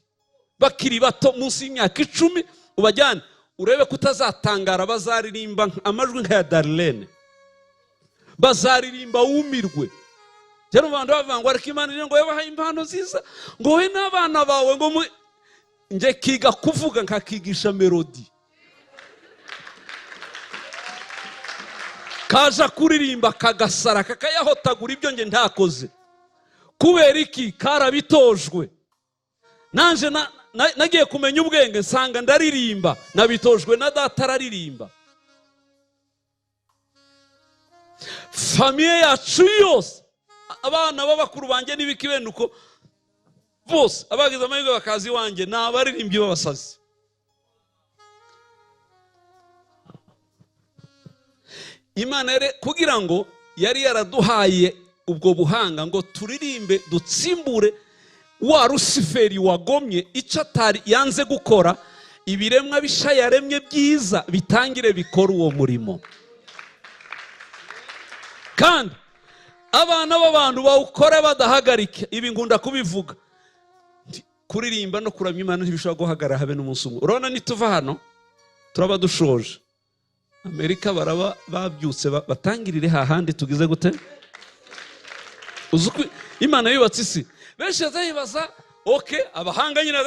bakiri bato, munsi y'imyaka 10 ubajyane. Urebe ko utazatangara, bazaririmba amajwi nk'aya Darlene, bazaririmba wumirwe. Cyane abantu bavuga ngo ariko Imana ngo yabahaye impano nziza, ngo wowe n'abana bawe ngo njye kiga kuvuga nkakigisha melodi, kaja kuririmba kagasara kakayahotagura ibyo nge ntakoze. Kubera iki? Karabitojwe. Nanje nagiye kumenya ubwenge nsanga ndaririmba, nabitojwe na data araririmba. Famiye yacu yose, abana b'abakuru banjye n'ibiki bene uko bose abagize amahirwe bakaza iwanjye ni abaririmbyi b'abasazi. Imana kugira ngo yari yaraduhaye ubwo buhanga ngo turirimbe dutsimbure wa Rusiferi wagomye icyo atari yanze gukora, ibiremwa bisha yaremye byiza bitangire bikora uwo murimo. Kandi abana b'abantu bawukora badahagarike. Ibi ngunda kubivuga, kuririmba no kuramya Imana ntibishobora guhagarara habe n'umunsi umwe. Urabona nituva hano turaba dushoje, Amerika baraba babyutse batangirire hahandi tugize gute. Uzi uko Imana yubatse isi, benshi bazayibaza okay, abahanga nyine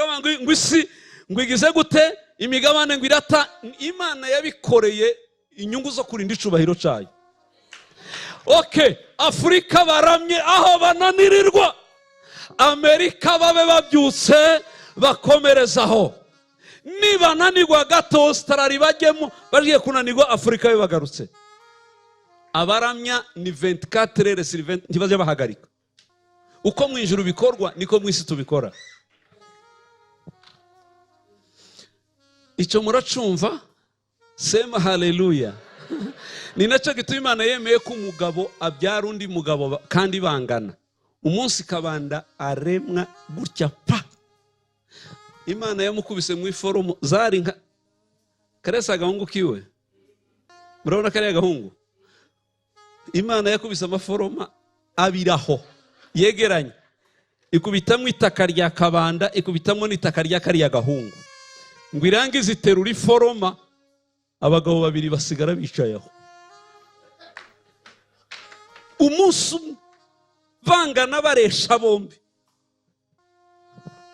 ngo isi ngo igize gute, imigabane ngo irata. Imana yabikoreye inyungu zo kurinda icubahiro cyayo. Okay, Afurika baramye aho bananirirwa, Amerika babe babyutse bakomerezaho. Nibananirwa gato Australia bajyemo, bagiye kunanirwa Afurika bibagarutse. Abaramya ni 24 heures sur 20, ntibajya bahagarika. Uko mu ijuru bikorwa niko mu isi tubikora. Icyo muracumva? Sema haleluya. Ni nacyo gituma Imana yemeye ko umugabo abyara undi mugabo kandi bangana. Umunsi Kabanda aremwa gutya pa, Imana yamukubise mu iforomo zari nka karesa agahungu kiwe. Murabona kariya gahungu? Imana yakubise amaforoma abiraho yegeranye, ikubitamo itaka rya Kabanda, ikubitamo n'itaka rya kariya gahungu, ngo irangize iterura iforoma, abagabo babiri basigara bicayeho umunsi umwe bangana baresha bombi.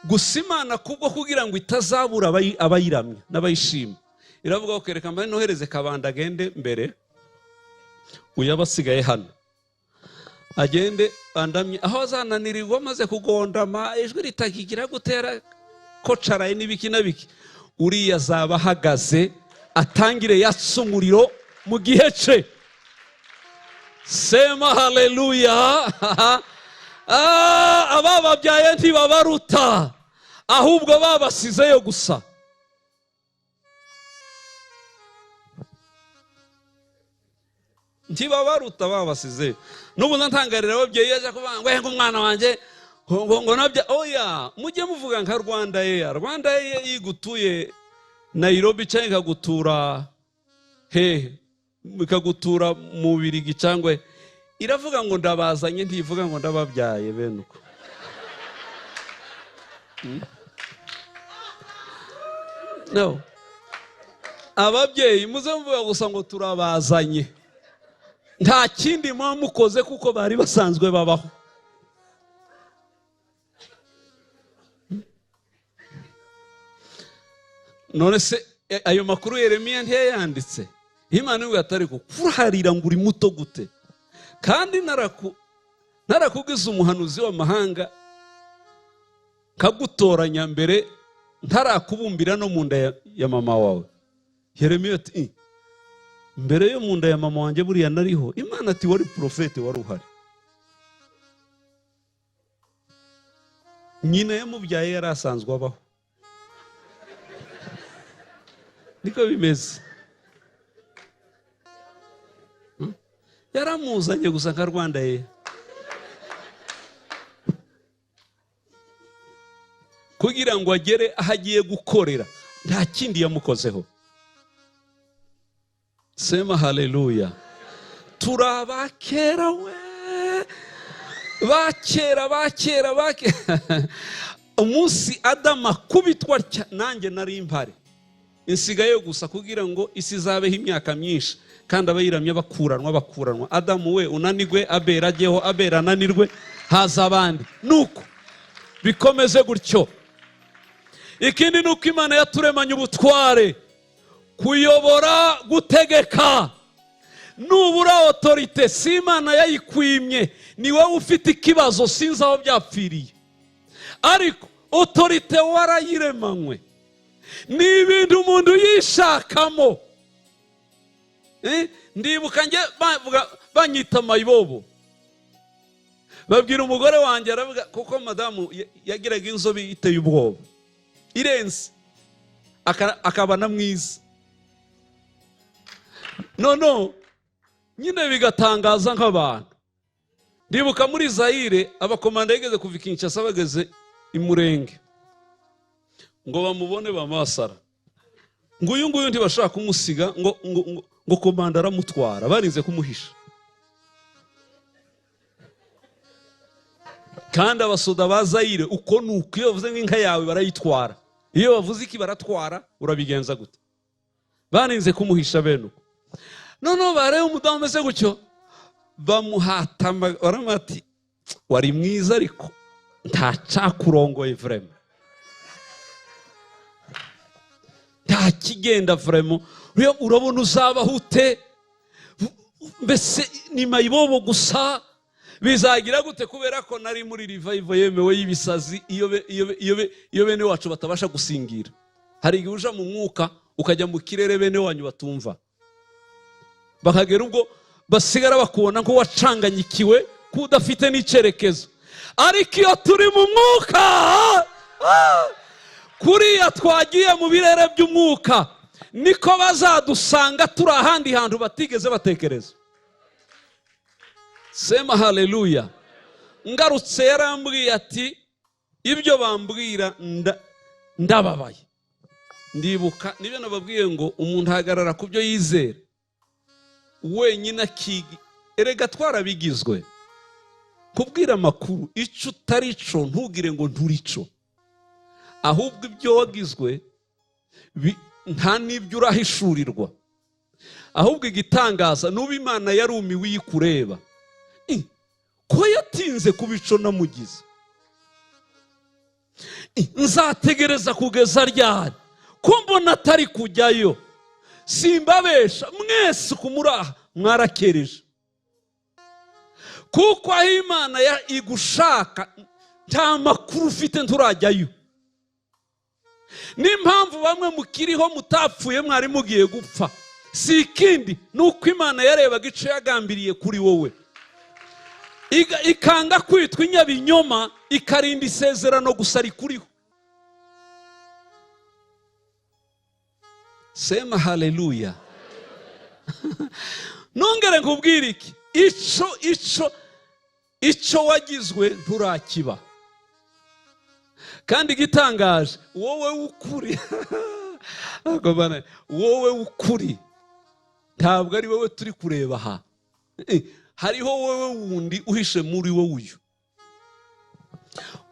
Gusa Imana kubwo kugira ngo itazabura abayiramya n'abayishima, iravuga ko reka mba nohereze Kabanda agende mbere, uyabasigaye hano agende andamye, aho azananirirwa maze kugondama ijwi ritakigira gutera kocaraye n'ibiki na biki, uriya azaba ahagaze atangire yatsa umuriro mu gihe cye. Sema haleluya. Abababyaye ntibabaruta, ahubwo babasizeyo gusa. Ntibabaruta, babasizeyo. N'ubu ntangarira ababyeyi yaje kuvuga ngo ngo umwana wanjye ngo nabya. Oya, mujye muvuga nka Rwanda Air. Rwanda Air igutuye Nairobi cyangwa ikagutura hehe, ikagutura mu Birigi cyangwa, iravuga ngo ndabazanye, ntivuga ngo ndababyaye bene uko. No, ababyeyi muze muvuga gusa ngo turabazanye, nta kindi muba mukoze kuko bari basanzwe babaho. None se ayo makuru Yeremiya ntiyayanditse? Imana ivuga atari ko kurarira ngo uri muto gute, kandi narakugize umuhanuzi w'amahanga, kagutoranya mbere ntarakubumbira no mu nda ya mama wawe. Yeremiya ati mbere yo mu nda ya mama wanjye buriya nariho. Imana ati wari profete, wari uhari. Nyina yamubyaye yari asanzwe abaho. Niko bimeze. Yaramuzanye gusa nka Rwanda ye, kugira ngo agere aho agiye gukorera, nta kindi yamukozeho. Sema haleluya. Turabakera we, bakera bakera bakera. Umunsi Adamu akubitwa nanjye nari impare. Insigaye gusa kugira ngo isi izabeho imyaka myinshi, kandi abayiramya bakuranwa bakuranwa. Adamu we unanigwe, Abera ajyeho, Abera ananirwe, haza abandi. Nuko bikomeze gutyo. Ikindi ni uko Imana yaturemanye ubutware, kuyobora, gutegeka. Nubura autorité, si Imana yayikwimye, ni wowe ufite ikibazo, sinzi aho byapfiriye, ariko autorité warayiremanywe. Ni ibintu umuntu yishakamo. Ndibuka njye bavuga, banyita mayibobo, babwira umugore wanjye, aravuga, kuko madamu yagiraga inzobe iteye ubwoba irenze, akaba na mwiza, no nyine bigatangaza nk'abantu. Ndibuka muri Zayire, abakomanda yigeze kuva i Kinshasa bageze i Murenge ngo bamubone, bamasara ngo uyu nguyu ntibashaka kumusiga, ngo komanda aramutwara, barinze kumuhisha. Kandi abasoda ba Zayire uko nuko, iyo bavuze nk'inka yawe barayitwara, iyo bavuze iki baratwara, urabigenza gute? Barinze kumuhisha bene uko. Noneho bareba umudamu umeze gutyo, bamuhatama, baramuha ati wari mwiza ariko ntacakurongoye vraiment, nta kigenda vraiment, urabona uzabaho ute? Mbese ni mayibobo gusa, bizagira gute? Kubera ko nari muri revival yemewe y'ibisazi, iyo bene wacu batabasha gusingira. Hari igihe uja mu mwuka ukajya mu kirere bene wanyu batumva, bakagera ubwo basigara bakubona ko wacanganyikiwe, ko udafite n'icyerekezo. Ariko iyo turi mu mwuka, kuriya twagiye mu birere by'umwuka, niko bazadusanga turi ahandi hantu batigeze batekereza. Sema haleluya. Ngarutse yarambwiye ati ibyo bambwira ndababaye. Ndibuka nibyo nababwiye ngo umuntu ahagarara ku byo yizera wenyine akigi. Erega twarabigizwe kubwira amakuru, icyo utari cyo ntugire ngo nturico, ahubwo ibyo wagizwe nta n'ibyo urahishurirwa. Ahubwo igitangaza nuba Imana yarumiwe iyikureba, ko yatinze kubico namugize. Nzategereza kugeza ryari ko mbona atari kujyayo? Simbabesha mwese kumuraha mwarakereje, kuko aho Imana igushaka nta makuru ufite, nturajyayo. N'impamvu bamwe mukiriho mutapfuye mwari mugiye gupfa, si ikindi nuko Imana yarebaga ico yagambiriye kuri wowe, ikanga kwitwa inyabinyoma, ikarinda isezerano gusa rikuriho. Sema haleluya. Nongere nkubwire iki, ico wagizwe nturakiba. Kandi gitangaje, wowe ukuri wowe ukuri ntabwo ari wowe turi kureba aha, hariho wowe wundi uhishe muri wowe uyu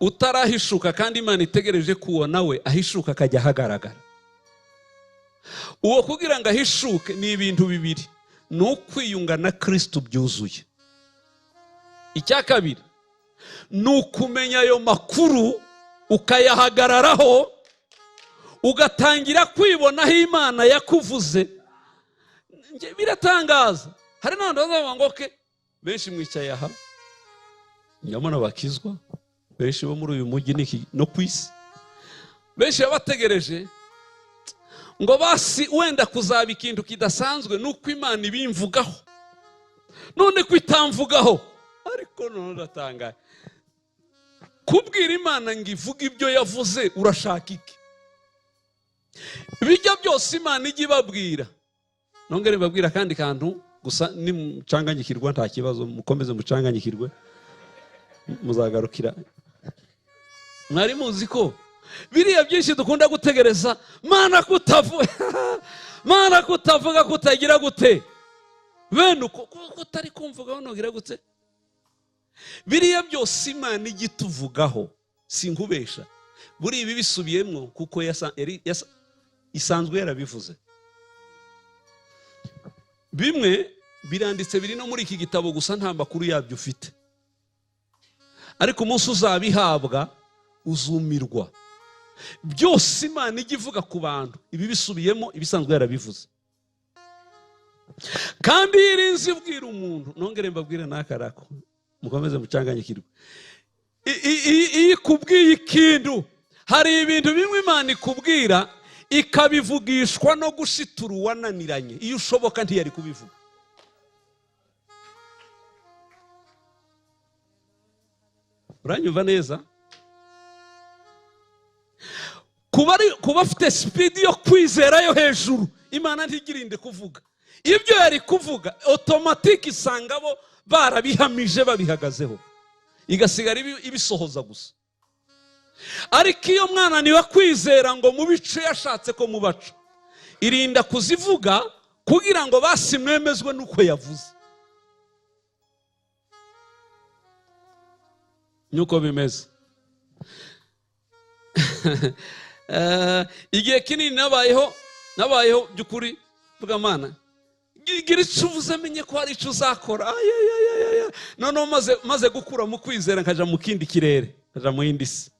utarahishuka, kandi Imana itegereje kuwo nawe ahishuka akajya ahagaragara. Uwo kugira ngo ahishuke ni ibintu bibiri, ni ukwiyunga na Kristo byuzuye. Icya kabiri ni ukumenya ayo makuru ukayahagararaho, ugatangira kwibonaho Imana yakuvuze. Biratangaza, hari n'abantu bazavuga ngo ke benshi mwicaye aha, nyamara bakizwa benshi bo muri uyu mujyi no ku isi, benshi babategereje ngo basi wenda kuzaba ikintu kidasanzwe nuko Imana ibimvugaho, none ko itamvugaho. Ariko none uratangaye kubwira Imana ngo ivuge ibyo yavuze, urashaka iki? Bijya byose Imana ijya ibabwira. Nongere mbabwira kandi kantu gusa, nimucanganyikirwa nta kibazo, mukomeze mucanganyikirwe, muzagarukira. Mwari muzi ko biriya byinshi dukunda gutegereza, Mana kutavuga, Mana kutavuga, kutagira gute, bene uko kutari kumvugaho nogira gute. Biriya byose Imana ijya ituvugaho, sinkubesha, buri ibi bisubiyemwo, kuko Isanzwe yarabivuze. Bimwe biranditse biri no muri iki gitabo, gusa nta makuru yabyo ufite. Ariko umunsi uzabihabwa uzumirwa. Byose Imana ijya ivuga ku bantu, ibi bisubiyemo ibisanzwe yarabivuze. Kandi iyo irinze ibwira umuntu, nongere mbabwire n'akarako, mukomeze mucanganyikirwe. Iyo ikubwiye ikintu, hari ibintu bimwe Imana ikubwira ikabivugishwa no gushitura uwananiranye. Iyo ushoboka ntiyari kubivuga. Uranyumva neza? Kuba afite speed yo kwizera yo hejuru, Imana ntigirinde kuvuga. Ibyo yari kuvuga automatique isanga bo barabihamije babihagazeho, igasigara ibisohoza gusa. Ariko iyo mwana niwe kwizera ngo mubice yashatse ko mubaca, irinda kuzivuga kugira ngo basimwemezwe nuko yavuze. Nuko bimeze. Igihe kinini nabayeho by'ukuri vuga Mana, gira icyo uvuze menye ko hari icyo uzakora. Noneho maze gukura mu kwizera nkaja mu kindi kirere, nkaja mu yindi si.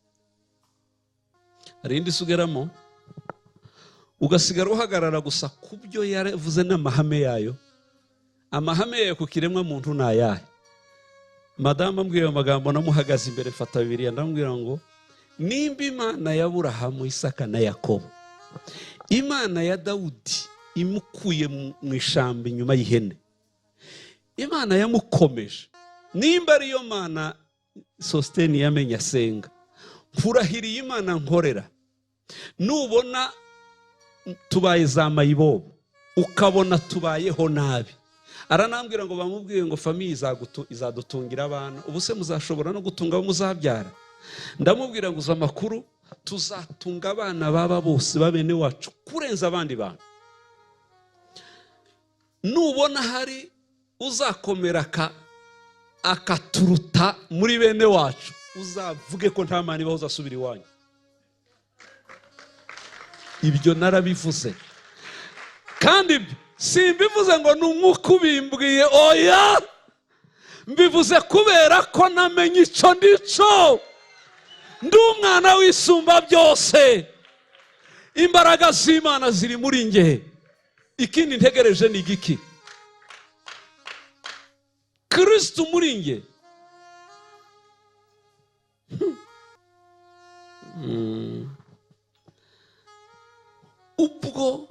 Hari indi si ugeramo ugasigara uhagarara gusa ku byo yaravuze n'amahame yayo. Amahame yayo ku kiremwa muntu ni ayahe? Madamu ambwiye ayo magambo, namuhagaze imbere mfata Bibiliya ndamubwira ngo nimba Imana ya Aburahamu, Isaka na Yakobo, Imana ya Dawudi imukuye mu ishyamba inyuma y'ihene, Imana yamukomeje, nimba ariyo Mana Sositeni yamenye asenga, nkurahiriye Imana nkorera, nubona tubaye za mayibobo, ukabona tubayeho nabi. Aranambwira ngo bamubwiye ngo famiye izadutungira abana, ubu se muzashobora no gutunga abo muzabyara? Ndamubwira ngo uza amakuru, tuzatunga abana baba bose babene wacu kurenza abandi bantu. Nubona hari uzakomera akaturuta muri bene wacu, uzavuge ko nta mana ibaho, uzasubira iwanyu. Ibyo narabivuze, kandi ibyo simbivuze ngo ni umwuka ubimbwiye, oya, mbivuze kubera ko namenye icyo ndico. Ndi umwana w'isumba byose, imbaraga z'Imana ziri muri nge. Ikindi ntegereje ni igiki? Kristo muri nge. Ubwo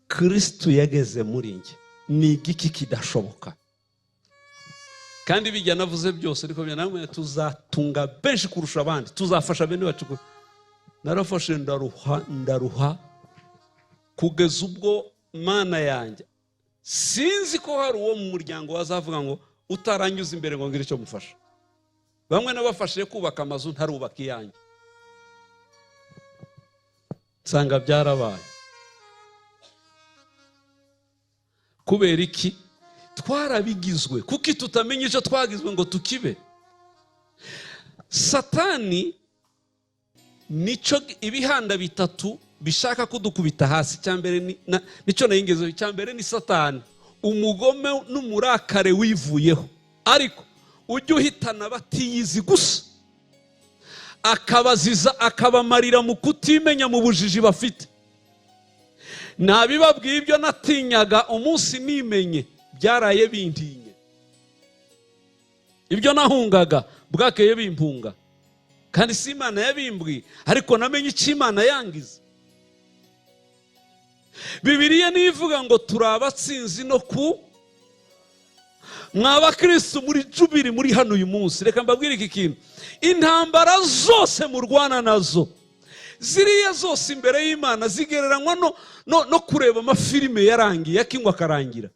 Kristo yageze muri nge, ni igiki kidashoboka? Kandi bijya navuze byose, ariko namwe tuzatunga benshi kurusha abandi, tuzafasha bene bacu. Narafashe ndaruha kugeza ubwo Mana yanjye sinzi ko hari uwo mu muryango wazavuga ngo utaranyuze imbere ngo ngire icyo mufasha. Bamwe nabafashije kubaka amazu ntarubaka iyanjye, nsanga byarabaye. Kubera iki? Twarabigizwe. Kuki tutamenya icyo twagizwe ngo tukibe? Satani nico ibihanda bitatu bishaka kudukubita hasi. Icyambere nico nayingezeho, icyambere ni Satani, umugome n'umurakare wivuyeho, ariko ujye uhitana batiyizi gusa, akabaziza akabamarira mu kutimenya, mu bujiji bafite. Nabibabwiye ibyo natinyaga umunsi nimenye, byaraye bintinye. Ibyo nahungaga bwakeye bimpunga, kandi si Imana yabimbwiye, ariko namenye icyo Imana yangiza. Bibiliya nivuga ngo turi abatsinzi no ku mwaba Kristo muri jubili muri hano uyu munsi. Reka mbabwire iki kintu, intambara zose murwana nazo, ziriya zose imbere y'Imana zigereranywa no kureba amafilime yarangiye yakinywa akarangira.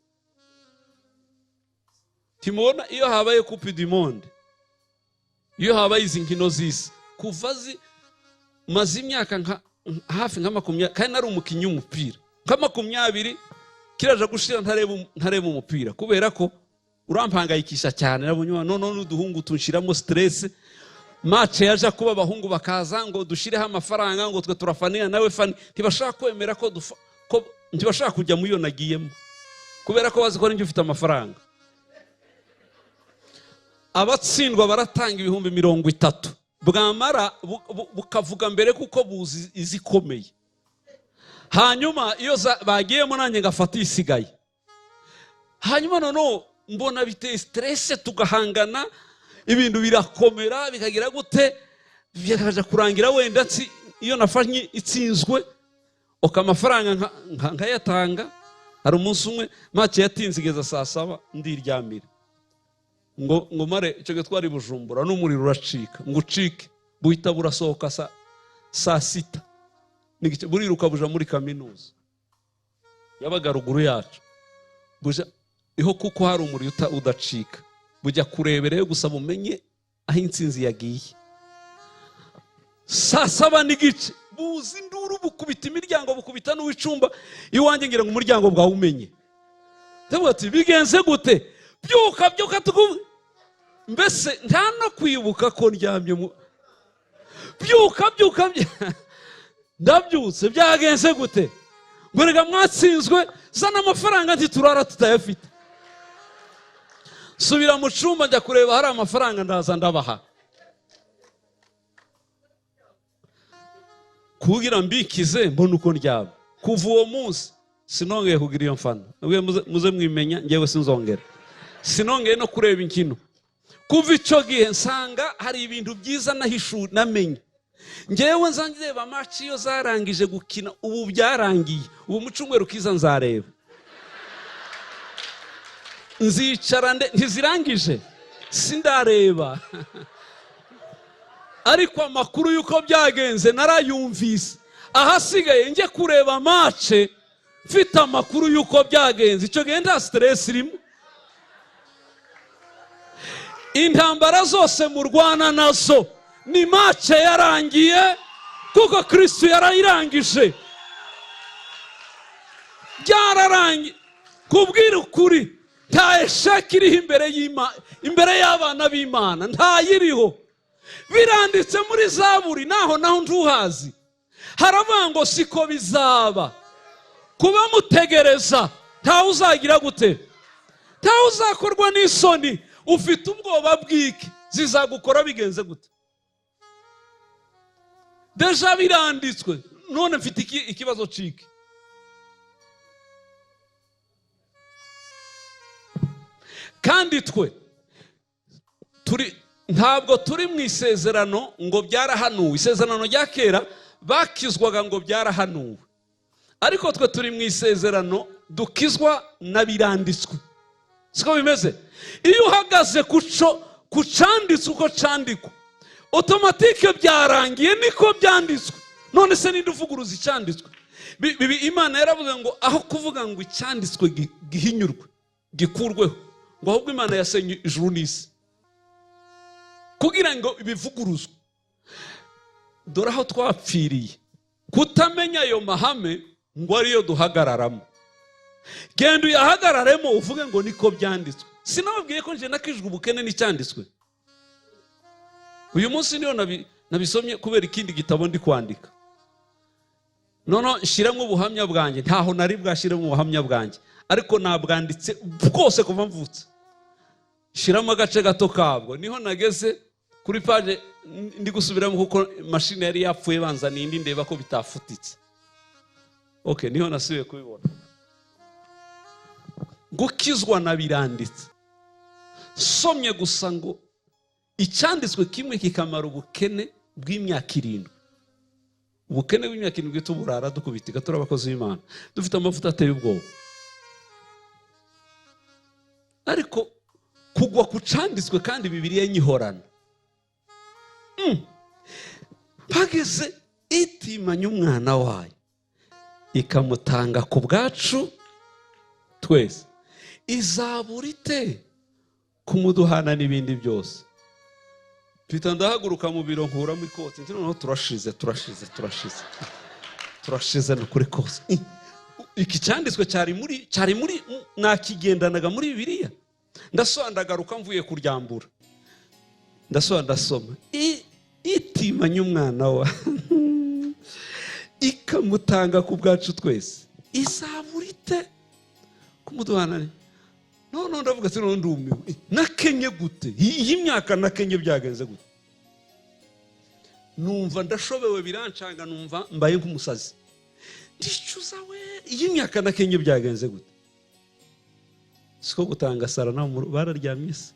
Timubona iyo habaye Coupe du Monde, iyo habaye izi nkino z'isi, kuva maze imyaka hafi nka 20, kandi nari umukinnyi w'umupira nka 20, kiraje gushira ntareba umupira kubera ko urampangayikisha cyane. Nabonye none n'uduhungu tunshiramo stress. Match yaje kuba, abahungu bakaza ngo dushyireho amafaranga, ngo twe turafanira nawe fani. Ntibashaka kwemera ko dufa, ko ntibashaka kujya muri iyo nagiyemo, kubera ko bazi ko ninjye ufite amafaranga. Abatsindwa baratanga 30,000, bwamara bukavuga mbere kuko buzi izikomeye. Hanyuma iyo bagiyemo, nanjye ngafata isigaye. Hanyuma noneho mbona biteye stress, tugahangana, ibintu birakomera, bikagira gute, bikaja kurangira wenda iyo nafanye itsinzwe, oka amafaranga nkayatanga. Hari umunsi umwe match yatinze igeza saa 7, ndiryamira ngo mare. Icyo gihe twari Bujumbura, n'umuriro uracika, ngo ucike buhita burasohoka saa 6 n'igice, buriruka buja muri kaminuza yabaga ruguru yacu, buja iho kuko hari umuriro udacika, bujya kurebereyo gusa bumenye aho intsinzi yagiye. Saa 7:30 buza induru, bukubita imiryango, bukubita n'uw'icumba iwanjye, ngira ngo umuryango bwawumenye. Ndavuga ati: "Bigenze gute? Byuka, byuka!" Mbese nta no kwibuka ko ndyamye mu byuka, byuka, ndabyutse, byagenze gute? Ngo reka mwatsinzwe, zana amafaranga, ntiturara tutayafite. Subira mu cyumba, njya kureba hari amafaranga, ndaza ndabaha kugira mbikize, mbone uko ndyama. Kuva uwo munsi sinongeye kugira iyo mfana. Nabwiye muze mwimenya, ngewe sinzongera, sinongeye no kureba inkino. Kuva icyo gihe nsanga hari ibintu byiza nahishu namenye. Ngewe nza ndeba match iyo zarangije gukina. Ubu byarangiye, ubu mu cyumweru kiza nzareba, nzicara ntizirangije sindareba, ariko amakuru y'uko byagenze narayumvise. Ahasigaye njye kureba match mfite amakuru y'uko byagenze. Icyo gihe nta stress irimo. Intambara zose murwana nazo ni match yarangiye, kuko Kristo yarayirangije, byararangiye. Kubwira ukuri, nta échec iriho imbere y'abana b'Imana, ntayiriho. Biranditse muri Zaburi, naho naho ntuhazi, haravuga ngo siko bizaba kuba mutegereza, ntawe uzagira gute? Ntawe uzakorwa n'isoni. Ufite ubwoba bw'iki? Zizagukora bigenze gute? Déjà biranditswe. None mfite ikibazo ciki. Kandi twe turi, ntabwo turi mu isezerano ngo byarahanuwe. Isezerano rya kera bakizwaga ngo byarahanuwe, ariko twe turi mu isezerano dukizwa na biranditswe. Siko bimeze? Iyo uhagaze ku canditswe uko candikwa, automatique byarangiye, niko byanditswe. None se ninde uvuguruza icyanditswe? Imana yaravuze ngo aho kuvuga ngo icyanditswe gihinyurwe, gikurweho, ngo ahubwo Imana yasenye ijuru n'isi kugira ngo bivuguruzwe. Dore aho twapfiriye: kutamenya ayo mahame ngo ariyo duhagararamo. Genda uyahagararemo, uvuge ngo niko byanditswe. Sinababwiye ko nje nakijwe ubukene n'icyanditswe? Uyu munsi niyo nabisomye kubera ikindi gitabo ndi kwandika, noneho nshyiramo ubuhamya bwanjye. Ntaho nari bwashyiremo ubuhamya bwanjye, ariko nabwanditse bwose kuva mvutse, shyiramo agace gato kabwo. Niho nageze kuri page ndi gusubiramo, kuko mashini yari yapfuye, banzaniye indi, ndeba ko bitafutitse. Okay, niho nasubiye kubibona. Gukizwa na biranditse. Somye gusa ngo icyanditswe kimwe kikamara ubukene bw'imyaka 7, ubukene bw'imyaka 7, tuburara dukubitika, turi abakozi b'Imana, dufite amavuta ateye ubwoba, ariko kugwa ku canditswe kandi Bibiliya nyihorana. Bageze itimanya umwana wayo ikamutanga ku bwacu twese, izabura ite kumuduhana n'ibindi byose? Mpita ndahaguruka mu biro, nkuramo ikoti, nti noneho turashize, turashize, turashize, turashize, ni ukuri kose. Iki cyanditswe cyari muri nakigendanaga muri Bibiliya. Ndasoba, ndagaruka mvuye kuryambura, ndasoba, ndasoma. yatwimanye umwana wa ikamutanga ku bwacu twese, izabura ite kumuduhana? None ndavuga ati none ndumiwe, nakenye gute? Iyi myaka nakenye byagenze gute? Numva ndashobewe, birancanga, numva mbaye nk'umusazi, ndicuza we, iyi myaka nakenye byagenze gute? Siko gutanga sara naho bararyamye se.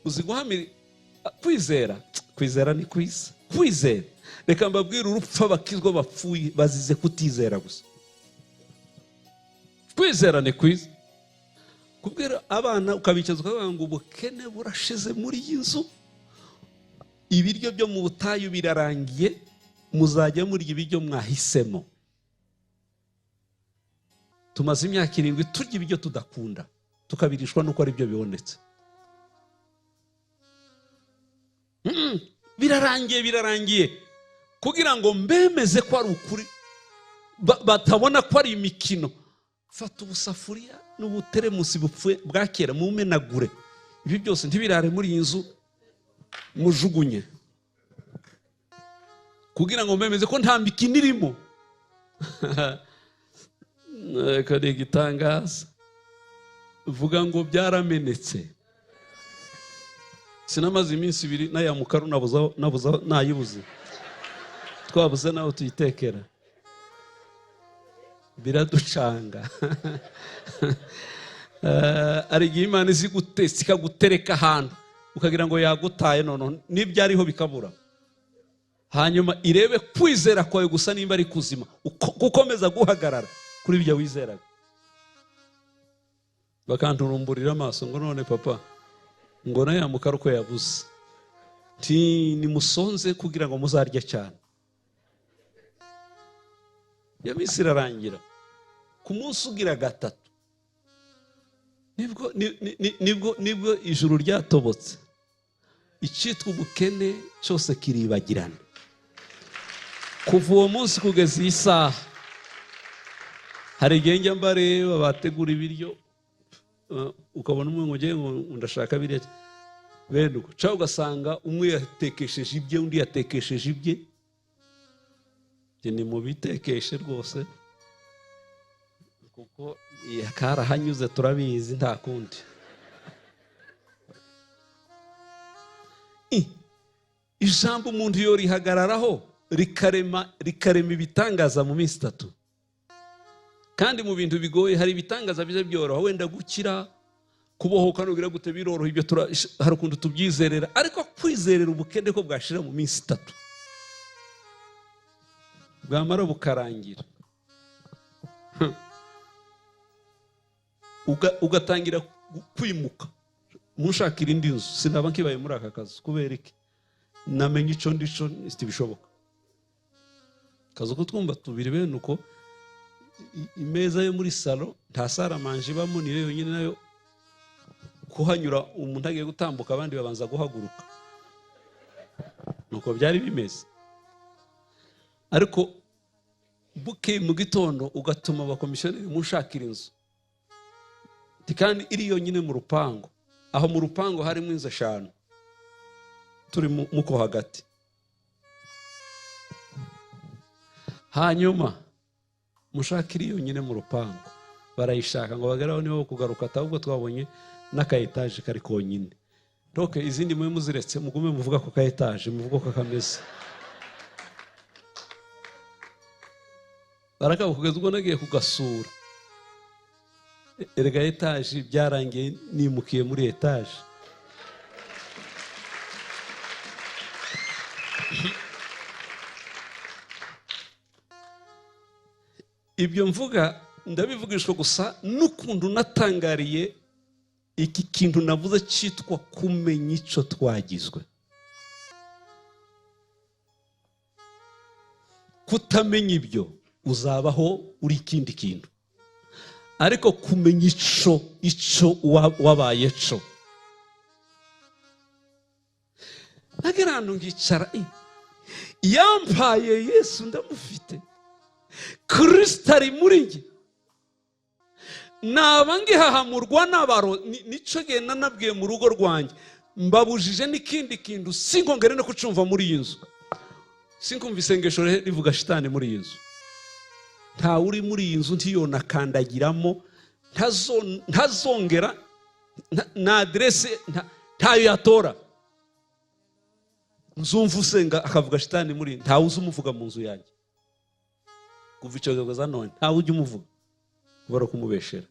Uzi guhamira kwizera, kwizera ni kwiza, kwizera. Reka mbabwire, urupfu abakizwa bapfuye bazize kutizera gusa. Kwizera ni kwiza. Kubwira abana ukabicaza ukavuga ngo ubukene burashize muri iyi nzu, ibiryo byo mu butayu birarangiye, muzajya murya ibiryo mwahisemo. Tumaze imyaka 7 turya ibiryo tudakunda, tukabirishwa nuko ari byo bibonetse. Birarangiye, birarangiye. Kugira ngo mbemeze ko ari ukuri, batabona ko ari imikino. Fata ubusafuriya n'ubuteremusi bupfuye bwa kera mumenagure, ibi byose ntibirare muri iyi nzu, mujugunye, kugira ngo mbemeze ko nta mikino irimo. Reka ni igitangaza, vuga ngo byaramenetse. Sinamaze iminsi 2 n'aya mukaru nabuza nayibuze, twabuze naho tuyitekera, biraducanga. Ari igihe Imana izi gutesa ikagutereka ahantu ukagira ngo yagutaye, none n'ibyariho bikabura. Hanyuma irebe kwizera kwawe gusa nimba ari kuzima, gukomeza guhagarara kuri ibyo wizeraga. Bakanturumburira amaso ngo none papa ngo na ya mukara uko yabuze, nti nimusonze kugira ngo muzarye cyane. Iyo minsi irarangira, ku munsi ugira 3 nibwo ijuru ryatobotse, icyitwa ubukene cyose kiribagirana. Kuva uwo munsi kugeza iyi saha, hari igihe njya mbareba bategura ibiryo, ukabona umwe ngo ngiye ngo ndashaka biriya bene uko, cyangwa ugasanga umwe yatekesheje ibye, undi yatekesheje ibye. Ni mubitekeshe rwose, kuko karahanyuze turabizi, nta kundi. Ijambo umuntu yo rihagararaho rikarema ibitangaza mu minsi 3. Kandi mu bintu bigoye hari ibitangaza bize byoroha, wenda gukira, kubohoka nugira gute biroroha, ibyo hari ukuntu tubyizerera. Ariko kwizerera ubukene ko bwashira mu minsi 3, bwamara bukarangira, ugatangira kwimuka mushakira indi nzu. Sinaba nkibaye muri aka kazu kubera iki? Namenye ico ndico bishoboka. Kazu ko twumva tubiri bene uko, imeza yo muri salo nta saramanje ibamo, niyo yonyine nayo kuhanyura umuntu agiye gutambuka abandi babanza guhaguruka. Nuko byari bimeze. Ariko buke mu gitondo ugatuma abakomisiyoneri mushakira inzu, kandi iri yonyine mu rupango. Aho mu rupango harimo inzu 5, turi muko hagati. Hanyuma mushakira yonyine mu rupango, barayishaka ngo bageraho nibo kugaruka, ahubwo twabonye n'aka etaje kari konyine. Doke izindi mwe muziretse, mugume muvuga ko ka etaje, muvuga ko kameze. Baraka kugeza ubwo nagiye kugasura. Erega etaje byarangiye nimukiye muri etaje. Ibyo mvuga ndabivugishwa gusa n'ukuntu natangariye iki kintu navuze cyitwa kumenya ico twagizwe. Kutamenya ibyo uzabaho uri ikindi kintu, ariko kumenya ico wabaye co. Nagera ahantu ngicara, yampaye Yesu ndamufite, Kristo ari muri njye, naba ngihahamurwa n'abaro. Nico gihe nanabwiye mu rugo rwanjye, Mbabujije n'ikindi kintu, sinkongere no kucumva muri iyi nzu, sinkumva isengesho rivuga shitani muri iyi nzu. Ntawe uri muri iyi nzu ntiyonakandagiramo, ntazongera na aderese ntayo yatora. Nzumva usenga akavuga shitani muri, ntawe uzi umuvuga mu nzu yanjye kuva icyo gihe none, ntawe ujya umuvuga kubera kumubeshera.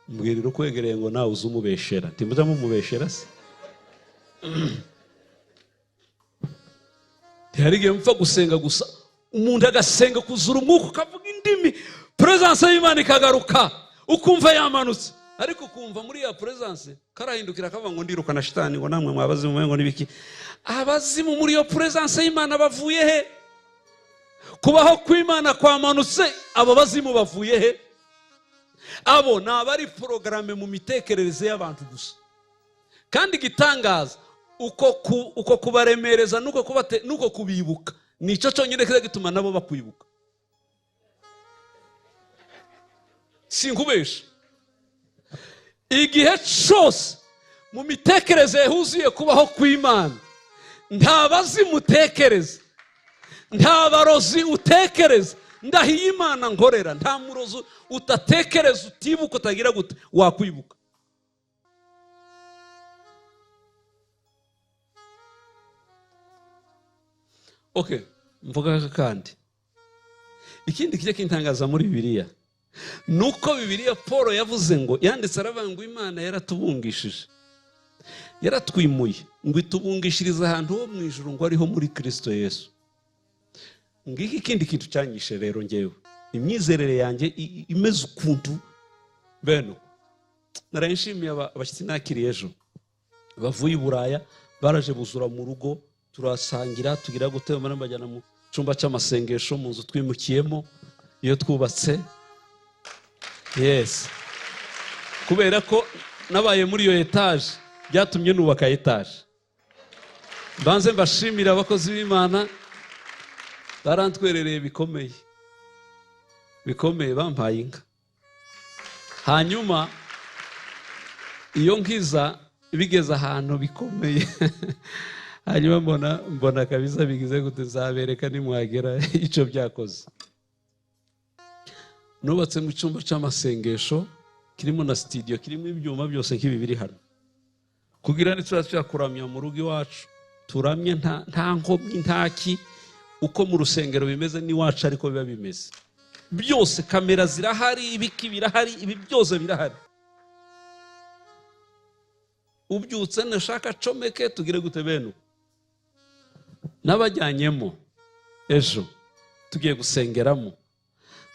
Mbwirira ukwegereye ngo nawe uzi umubeshera, ntimujya mumubeshera se? Ntihari igihe mpfa gusenga gusa, umuntu agasenga kuzura umwuka, ukavuga indimi, presence y'Imana ikagaruka, ukumva yamanutse, ariko ukumva muri ya presence karahindukira akavuga ngo ndirukana shitani, ngo namwe mwabazimu ngo nibiki. Abazimu muri iyo presence y'Imana bavuye he? Kubaho kw'Imana kwamanutse, abo bazimu bavuye he? Abo ni abari porogaramu mu mitekerereze y'abantu gusa. Kandi igitangaza, uko kubaremereza nuko kubibuka nicyo cyonyine kiza gituma nabo bakwibuka. Sinkubesha, igihe cyose mu mitekerereze huzuye kubaho kw'Imana, nta bazimu utekereza, nta barozi utekereza. Ndahiye Imana nkorera, nta murozi utatekereza, utibuka, utagira gute wakwibuka. Okay, mvuga kandi ikindi kijya kintangaza muri Bibiliya nuko Bibiliya Paul yavuze ngo yanditse aravuga ngo Imana yaratubungishije, yaratwimuye ngo itubungishirize ahantu ho mu ijuru ngo ariho muri Kristo Yesu. Ngiki ikindi kintu cyanyishe rero ngewe, imyizerere yanjye imeze ukuntu beno. Narayishimiye abashyitsi nakiriye ejo bavuye i Buraya, baraje buzura mu rugo, turasangira, tugira gute, bajyana mu cyumba cy'amasengesho mu nzu twimukiyemo iyo twubatse. Yes, kubera ko nabaye muri iyo etage byatumye nubaka etage. Mbanze mbashimira abakozi b'Imana barantwerereye bikomeye bikomeye, bampaye inka. Hanyuma iyo nkiza bigeze ahantu bikomeye, hanyuma mbona kabisa bigize gute, nzabereka nimwagera icyo byakoze. Nubatse mu cyumba cy'amasengesho kirimo na studio, kirimo ibyuma byose nk'ibi biri hano, kugira ngo tuzajye kuramya mu rugo iwacu, turamye nta nkomyi ntaki, uko mu rusengero bimeze n'iwacu ariko biba bimeze byose. Kamera zirahari, ibiki birahari, ibi byose birahari. Ubyutse nashaka comeke tugire gute beno. Nabajyanyemo ejo tugiye gusengeramo,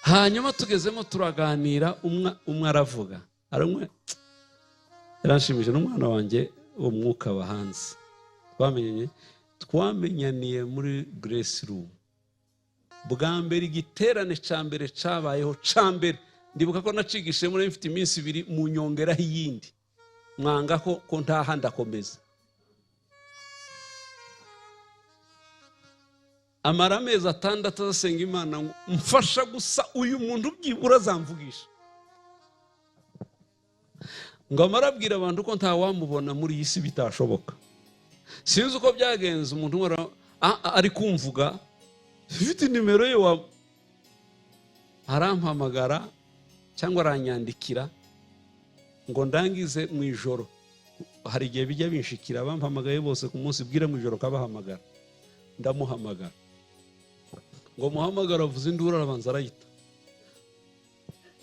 hanyuma tugezemo turaganira, umwe aravuga, arumwe yaranshimije n'umwana wanjye uwo mwuka wa hanze twamenyaniye muri Grace Room. Bwa mbere igiterane cya mbere cyabayeho cya mbere, ndibuka ko nacigishe muri mfite iminsi ibiri mu nyongeraho iyindi, mwanga ko ntaha ndakomeza. Amara amezi 6 asenga Imana ngo mfasha gusa uyu muntu byibura azamvugisha. Ngo amara abwira abantu ko nta wamubona muri iyi si bitashoboka. Sinzi uko byagenze, umuntu ari kumvuga mfite nimero ye arampamagara cyangwa aranyandikira ngo ndangize mu ijoro. Hari igihe bijya binshikira, bampamagaye bose ku munsi bwira mu ijoro kabahamagara, ndamuhamagara ngo muhamagara avuze induru arabanza arayita,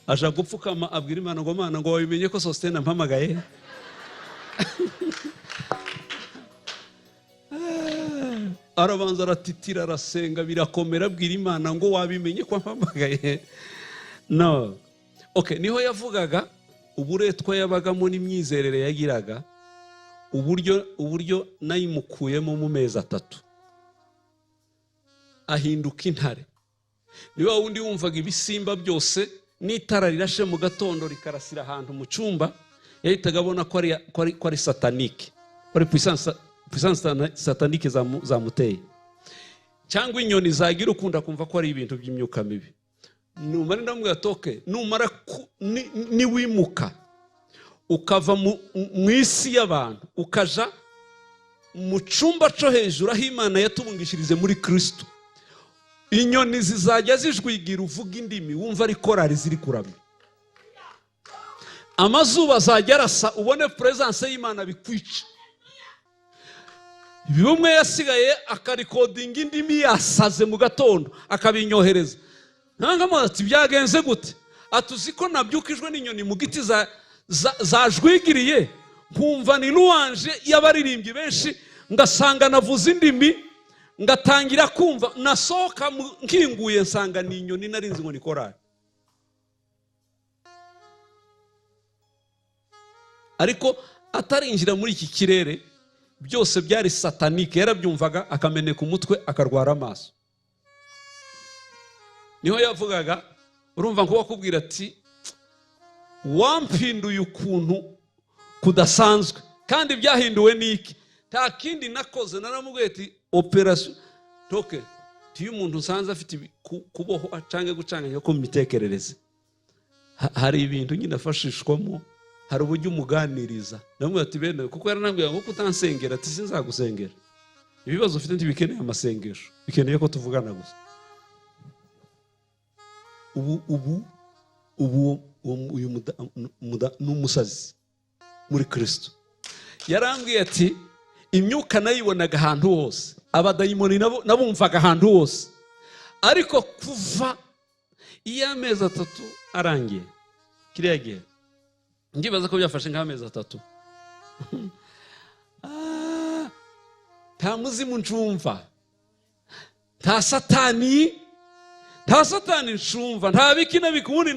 aja gupfukama abwira Imana ngo Mana ngo wabimenye ko Sostene ampamagaye. Arabanza aratitira arasenga birakomera, abwira Imana ngo wabimenye ko ampamagaye. No, okay, niho yavugaga uburetwa yabagamo n'imyizerere yagiraga, uburyo nayimukuyemo mu mezi 3 ahinduka intare. Niba wundi wumvaga ibisimba byose n'itara rirashe mu gatondo rikarasira ahantu mu cyumba, yahitaga abona ko ari satanike, ko ari puissance satanike zamuteye, cyangwa inyoni zagira ukunda kumva ko ari ibintu by'imyuka mibi. Numara ndamubwira toke, numara niwimuka Ukava mu isi y'abantu, ukaja mu cyumba cyo hejuru aho Imana yatubungishirize muri Kristo. Inyoni zizajya zijwigira, uvuga indimi, wumva ari korari ziri kuramya. Amazuba azajya arasa, ubone presence y'Imana bikwica. Bimwe yasigaye akarikodinga indimi yasaze mu gatondo, akabinyohereza. Nangamo ati: "Byagenze gute?" Atuzi ko nabyukijwe n'inyoni mu giti zajwigiriye, nkumva ni louange y'abaririmbyi benshi, ngasanga navuze indimi, ngatangira kumva nasohoka nkinguye nsanga ni inyoni, narinzi ngo ni korari. Ariko atarinjira muri iki kirere, byose byari satanike, yarabyumvaga akameneka umutwe, akarwara amaso. Niho yavugaga, urumva nko wakubwira ati: "Wampinduye ukuntu kudasanzwe." Kandi byahinduwe n'iki? Nta kindi nakoze. Naramubwiye ati: "Operation toke tiyo umuntu usanze afite kubohwa cyangwa gucanganya ko mu mitekerereze, hari ibintu nyine afashishwamo, hari uburyo umuganiriza." Ndamubwira ati bene, kuko yaranambwira ngo kutansengera, ati sinzagusengera, ibibazo ufite ntibikeneye amasengesho, bikeneye ko tuvugana gusa. Ubu uyu ni umusazi muri Kristo. Yarambwiye ati imyuka nayibonaga ahantu hose, abadayimoni nabumvaga ahantu hose, ariko kuva iyo amezi 3 arangiye kiriya gihe, ndibaza ko byafashe nk'amezi 3, nta muzimu ncumva, nta satani, nta satani ncumva, nta biki na biki. Ubundi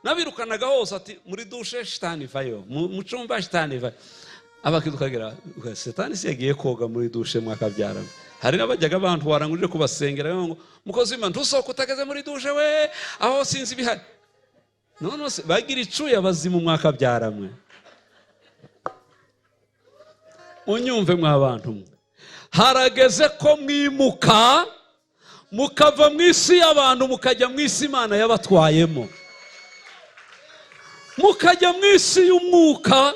nabirukanaga hose, ati muri dushe shitani vayo, mu cumba shitani vayo. Abakidu kagira satani si yagiye koga muri dushe mwakabyarana. Hari n'abajyaga abantu waranguje kubasengera ngo mukozi w'Imana ntusohoke utageze muri dushe we, aho sinzi ibihari. None se bagira icuya abazimu mwakabyaramwe. Unyumve mwa bantu mwe, harageze ko mwimuka mukava mu isi y'abantu mukajya mu isi Imana yabatwayemo, mukajya mu isi y'umwuka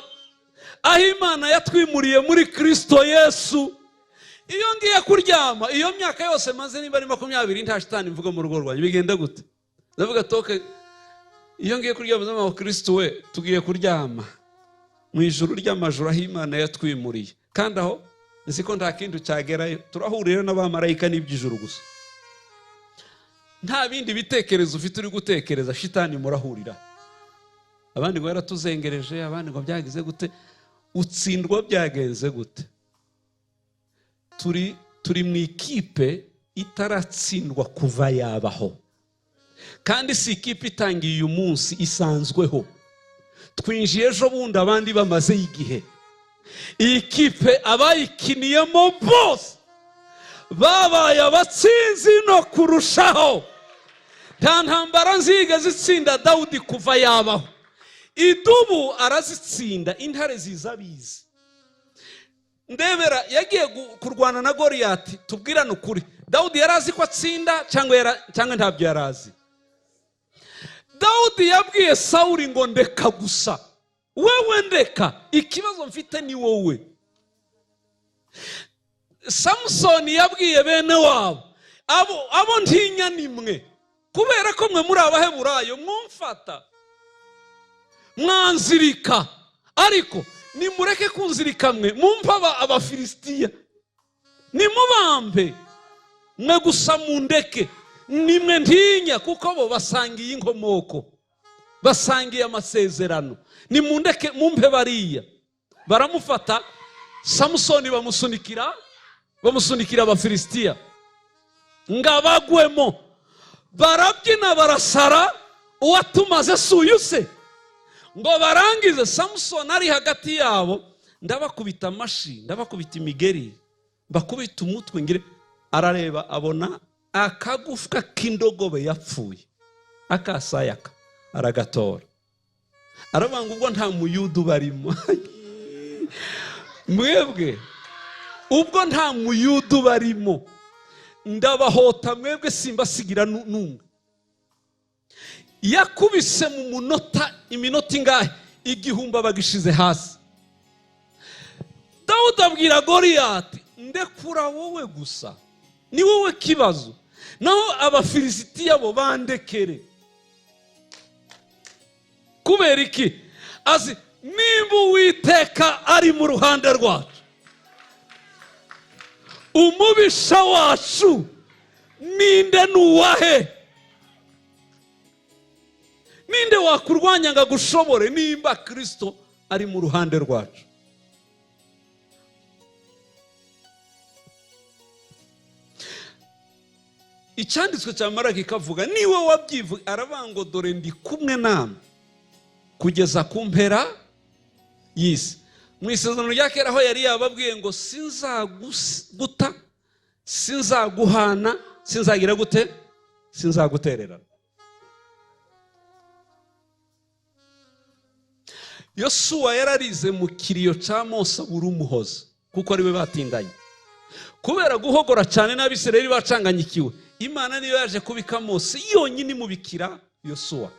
aho Imana yatwimuriye muri Kristo Yesu. Iyo ngiye kuryama, iyo myaka yose maze niba ari 20 nta shitani mvuga mu rugo rwanjye, bigenda gute? Ndavuga toke, iyo ngiye kuryama ndavuga Kristo we, tugiye kuryama mu ijuru ry'amajuru aho Imana yatwimuriye, kandi aho nzi ko nta kintu cyagerayo, turahurira n'abamarayika n'iby'ijuru gusa. Nta bindi bitekerezo ufite uri gutekereza, shitani murahurira. Abandi ngo yaratuzengereje, abandi ngo byagize gute, utsindwa byagenze gute? Turi mu ikipe itaratsindwa kuva yabaho, kandi si ikipe itangiye uyu munsi, isanzweho. Twinjiye ejo bundi abandi bamaze igihe. Iyi kipe abayikiniyemo bose babaye abatsinzi no kurushaho. Nta ntambara nziga zitsinda Dawudi kuva yabaho. Idubu arazitsinda, intare ziza bizi. Ndebera yagiye kurwana na Goliyati, tubwirane ukuri, Dawudi yarazi ko atsinda cyangwa ntabyo yarazi? Dawudi yabwiye Sawuli ngo ndeka gusa, wewe ndeka, ikibazo mfite ni wowe. Samusoni yabwiye bene wabo, abo ntinya ni mwe, kubera ko mwe muri Abaheburayo mwumfata mwanzirika, ariko nimureke kunzirika mwe, mumpa Abafilisitiya, nimubambe mwe gusa mundeke, nimwe ntinya, kuko bo basangiye inkomoko, basangiye amasezerano, nimundeke mumpe bariya. Baramufata Samusoni, bamusunikira Abafilisitiya ngabagwemo, barabyina barasara, uwatumaze suyuse ngo barangize. Samusoni ari hagati yabo, ndabakubita amashi, ndabakubita imigeri, mbakubita umutwe ngire. Arareba abona akagufwa k'indogobe yapfuye, akasayaka, aragatora, aravuga ngo ubwo nta muyudu barimo mwebwe, ubwo nta muyudu barimo, ndabahota mwebwe, simbasigira n'umwe. Yakubise mu munota, iminota ingahe? Igihumbi bagishize hasi. Dawudi abwira Goliyati, ndekura wowe gusa, ni wowe kibazo, naho Abafilisitiya bo bandekere. Kubera iki? Azi nimba Uwiteka ari mu ruhande rwacu, umubisha wacu ninde? Nuwahe? Ninde wakurwanya ngo agushobore nimba Kirisito ari mu ruhande rwacu? Icyanditswe cya Maraki kavuga, niwe wabyivuga, aravuga ngo dore ndi kumwe namwe kugeza ku mpera y'isi. Mu isezerano rya kera aho yari yababwiye ngo sinzaguta, sinzaguhana, sinzagira gute, sinzagutererana. Yosuwa yararize mu kiriyo cya Mose abura umuhoza, kuko ariwe batindanye. Kubera guhogora cyane n'Abisirayeli bacanganyikiwe, Imana niyo yaje kubika Mose yonyine imubikira Yosuwa.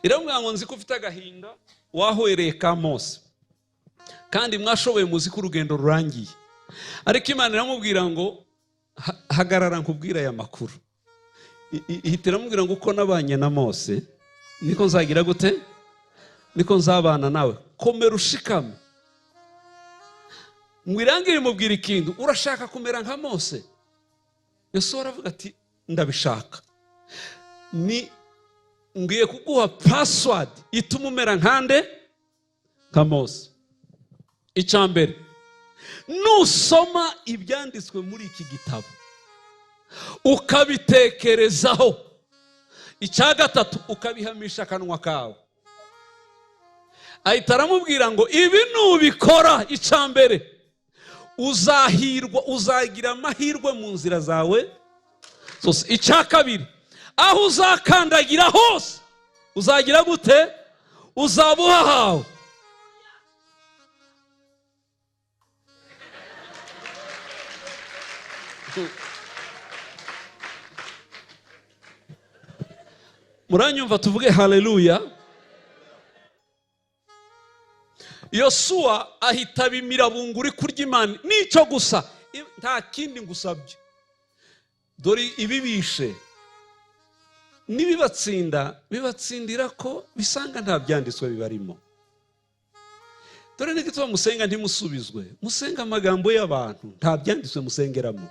Iramubwira ngo nzi ko ufite agahinda wahwereye ka Mose, kandi mwashoboye muzi ko urugendo rurangiye. Ariko Imana iramubwira ngo hagarara nkubwire aya makuru. Ihita iramubwira ngo uko nabanye na Mose niko nzagira gute, niko nzabana nawe, komera ushikame. Ngo irangire imubwira ikintu, urashaka kumera nka Mose? Yosuwa aravuga ati ndabishaka, ni ngiye kuguha password ituma umera nkande, nka Mose. Icya mbere, nusoma ibyanditswe muri iki gitabo ukabitekerezaho. Icya gatatu, ukabihamisha akanwa kawe. Ahita aramubwira ngo ibi nubikora, icya mbere uzahirwa, uzagira amahirwe mu nzira zawe zose. Icya kabiri, aho uzakandagira hose uzagira gute, uzaba uhahawe. Muranyumva tuvuge haleluya. Yosuwa ahita bimira bunguri kurya Imana, nicyo gusa, nta kindi ngusabye. Dore ibibishe nibibatsinda, bibatsindira ko bisanga nta byanditswe bibarimo. Dore n'igituma musenga ntimusubizwe, musenga amagambo y'abantu, nta byanditswe musengeramo.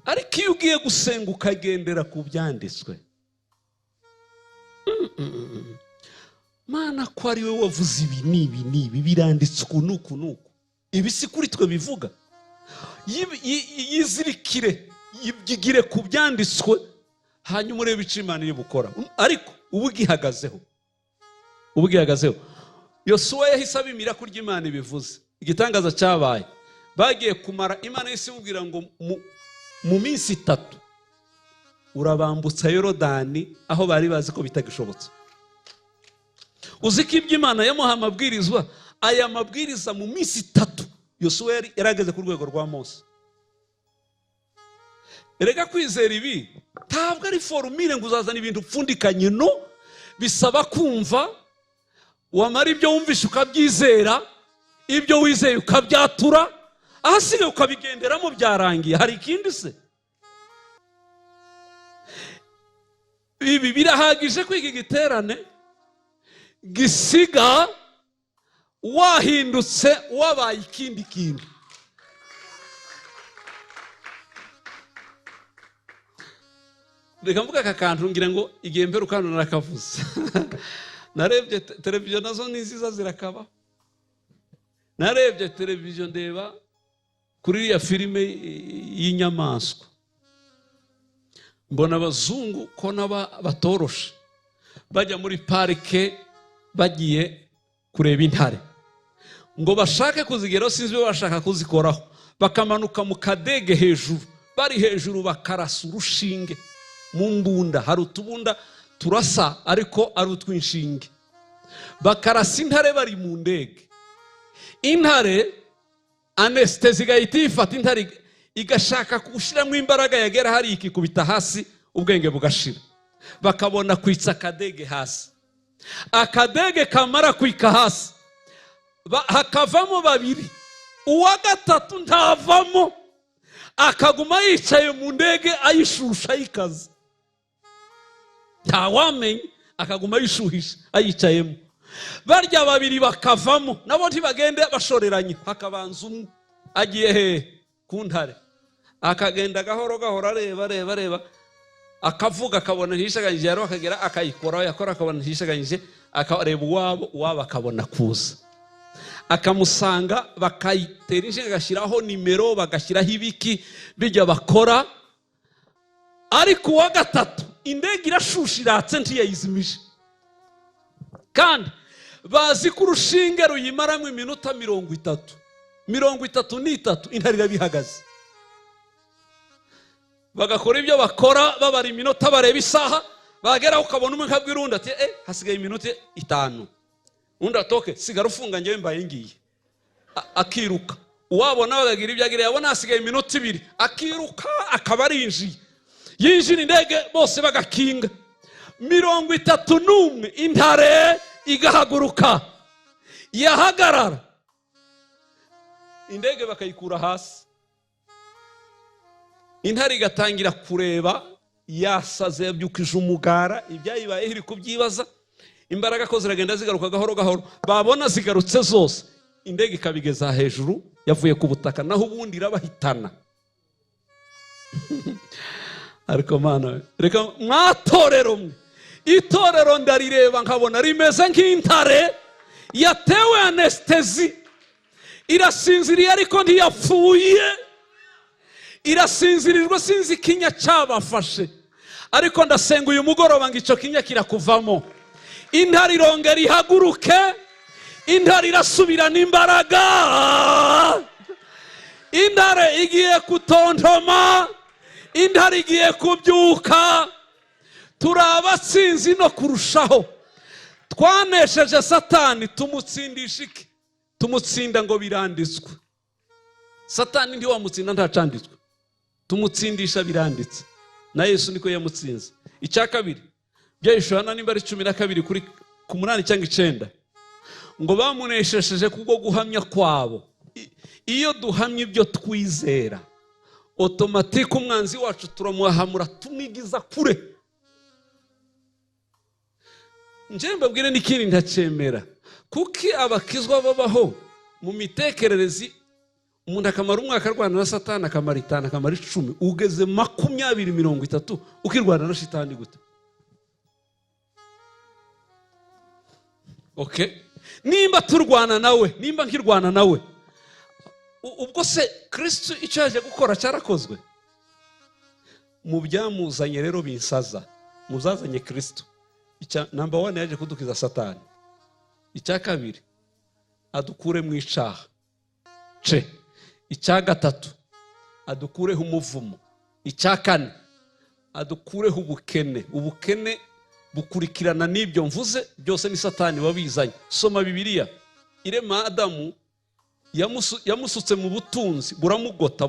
Ariko iyo ugiye gusenga ukagendera ku byanditswe, Mana ko ari we wavuze ibi n'ibi n'ibi, biranditse uku n'uku n'uku, ibi si kuri twe bivuga. Yizirikire, yigire ku byanditswe, hanyuma urebe icyo Imana iri bukora. Ariko uba ugihagazeho, uba ugihagazeho. Yosuwa yahise abimira kurya Imana ibivuze. Igitangaza cyabaye, bagiye kumara, Imana yahise imubwira ngo mu minsi 3 urabambutsa Yorodani, aho bari bazi ko bitagishobotse. Uzi ko ibyo Imana yamuha amabwirizwa, aya mabwiriza mu minsi 3 Yosuwa yarageze ku rwego rwa Mose. Erega kwizera ibi ntabwo ari formule ngo uzazana ibintu upfundikanye, no bisaba kumva, wamara ibyo wumvishe ukabyizera, ibyo wizeye ukabyatura, ahasigaye ukabigenderamo, byarangiye. Hari ikindi se? Ibi birahagije kwiga igiterane gisiga wahindutse, wabaye ikindi kintu. Reka mvuga aka kantu ngira ngo igihe mperuka hano narakavuze. Narebye televiziyo nazo ni nziza zirakaba. Narebye televiziyo ndeba kuri iriya filime y'inyamaswa, mbona abazungu ko naba batoroshe bajya muri parike bagiye kureba intare, ngo bashake kuzigeraho, sinzi ibyo bashaka kuzikoraho, bakamanuka mu kadege hejuru, bari hejuru bakarasa urushinge mu mbunda. Hari utubunda turasa ariko ari utw'inshinge. Bakarasa intare bari mu ndege. Intare anestesi igahita ifata intare igashaka gushyiramo imbaraga, yagera hari ikikubita hasi, ubwenge bugashira, bakabona kwitsa akadege hasi. Akadege kamara kwika hasi, hakavamo babiri, uwa gatatu ntavamo, akaguma yicaye mu ndege ayishusha ayikaze, ntawamenya, akaguma ayishuhisha ayicayemo. Barya babiri bakavamo, nabo ntibagende bashoreranye, hakabanza umwe agiye hehe? Ku ntare. Akagenda gahoro gahoro, areba, areba, areba, akavuga, akabona ntishaganyije, yari akagera akayikoraho, yakora akabona ntishaganyije, akareba uwabo, uwabo akabona kuza akamusanga, bakayitera inshinge, agashyiraho nimero, bagashyiraho ibiki bijya bakora. Ariko uwa gatatu, indege irashusha, iratse, ntiyayizimije, kandi bazi ko urushinge ruyimaramo iminota 30, 33, intare irabihagaze. Bagakora ibyo bakora, babara iminota, bareba isaha, bageraho ukabona umwe nkabwira undi ati: "Eh, hasigaye iminota 5." Undi atoke: "Sigara ufunga, njyewe mbaye ngiye." Akiruka. Uwabona bakagira ibyo agira, yabona hasigaye iminota 2, akiruka, akaba arinjiye. Yinjira indege, bose bagakinga. 31, intare igahaguruka, yahagarara, indege bakayikura hasi, intare igatangira kureba. Yasaze, yabyukije umugara, ibyayibayeho iri kubyibaza. Imbaraga ko ziragenda zigaruka gahoro gahoro, babona zigarutse zose, indege ikabigeza hejuru yavuye ku butaka, naho ubundi irabahitana. Ariko Mana, reka mwatorero mwe, itorero ndarireba nkabona rimeze nk'intare yatewe anesthésie, irasinziriye ariko ntiyapfuye, irasinzirirwa. Sinzi ikinya cyabafashe, ariko ndasenga uyu mugoroba ngo icyo kinya kirakuvamo. Intare irongera ihaguruke, intare irasubirana imbaraga, intare igiye kutontoma, intare igiye kubyuka. Turi abatsinzi no kurushaho, twanesheje Satani. Tumutsindisha iki? Tumutsinda ngo biranditswe. Satani ntiwamutsinda ntacanditswe. Tumutsindisha biranditse, na Yesu niko yamutsinze. Icya kabiri, byayishuhana nimba ari 12 kuri ku 8 cyangwa 9, ngo bamuneshesheje kubwo guhamya kwabo. Iyo duhamya ibyo twizera, automatique umwanzi wacu turamuhamura, tumwigiza kure. Njye mbabwire n'ikindi ntacyemera: kuki abakizwa babaho mu mitekerereze, umuntu akamara umwaka arwana na Satani, akamara 5, akamara 10, ugeze 20, 30, ukirwana na shitani gute? Okay, nimba turwana nawe, nimba nkirwana nawe, ubwo se Kristo icyo yaje gukora cyarakozwe? Mu byamuzanye rero binsaza, mu byazanye Kristo, icya number one, yaje kudukiza Satani. Icya kabiri, adukure mu icaha ce. Icya gatatu, adukureho umuvumo. Icya kane, adukureho ubukene. Ubukene bukurikirana n'ibyo mvuze byose, ni Satani wabizanye. Soma Bibiliya, irema Adamu yamusutse mu butunzi, buramugota,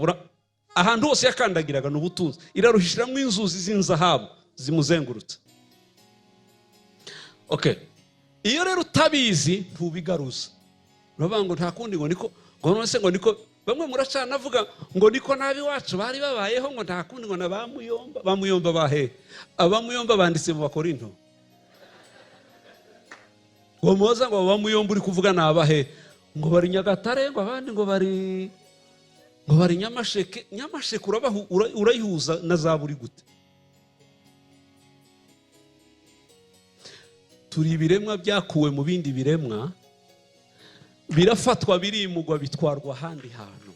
ahantu hose yakandagiraga ni ubutunzi, iraruhishiramo inzuzi z'inzahabu zimuzengurutse. Okay, iyo rero utabizi ntubigaruza, uravuga ngo nta kundi, ngo niko, ngo none se ngo niko bamwe muracana avuga ngo niko nabi wacu bari babayeho, ngo nta kundi, ngo na ba Muyomba. Ba Muyomba bahe? Abamuyomba banditse mu Bakorinto, ngo muza ngo ba Muyomba uri kuvuga ni abahe? Ngo bari Nyagatare, ngo abandi ngo bari Nyamasheke. Nyamasheke urayihuza na za buri gute? Turi ibiremwa byakuwe mu bindi biremwa, birafatwa, birimugwa, bitwarwa ahandi hantu.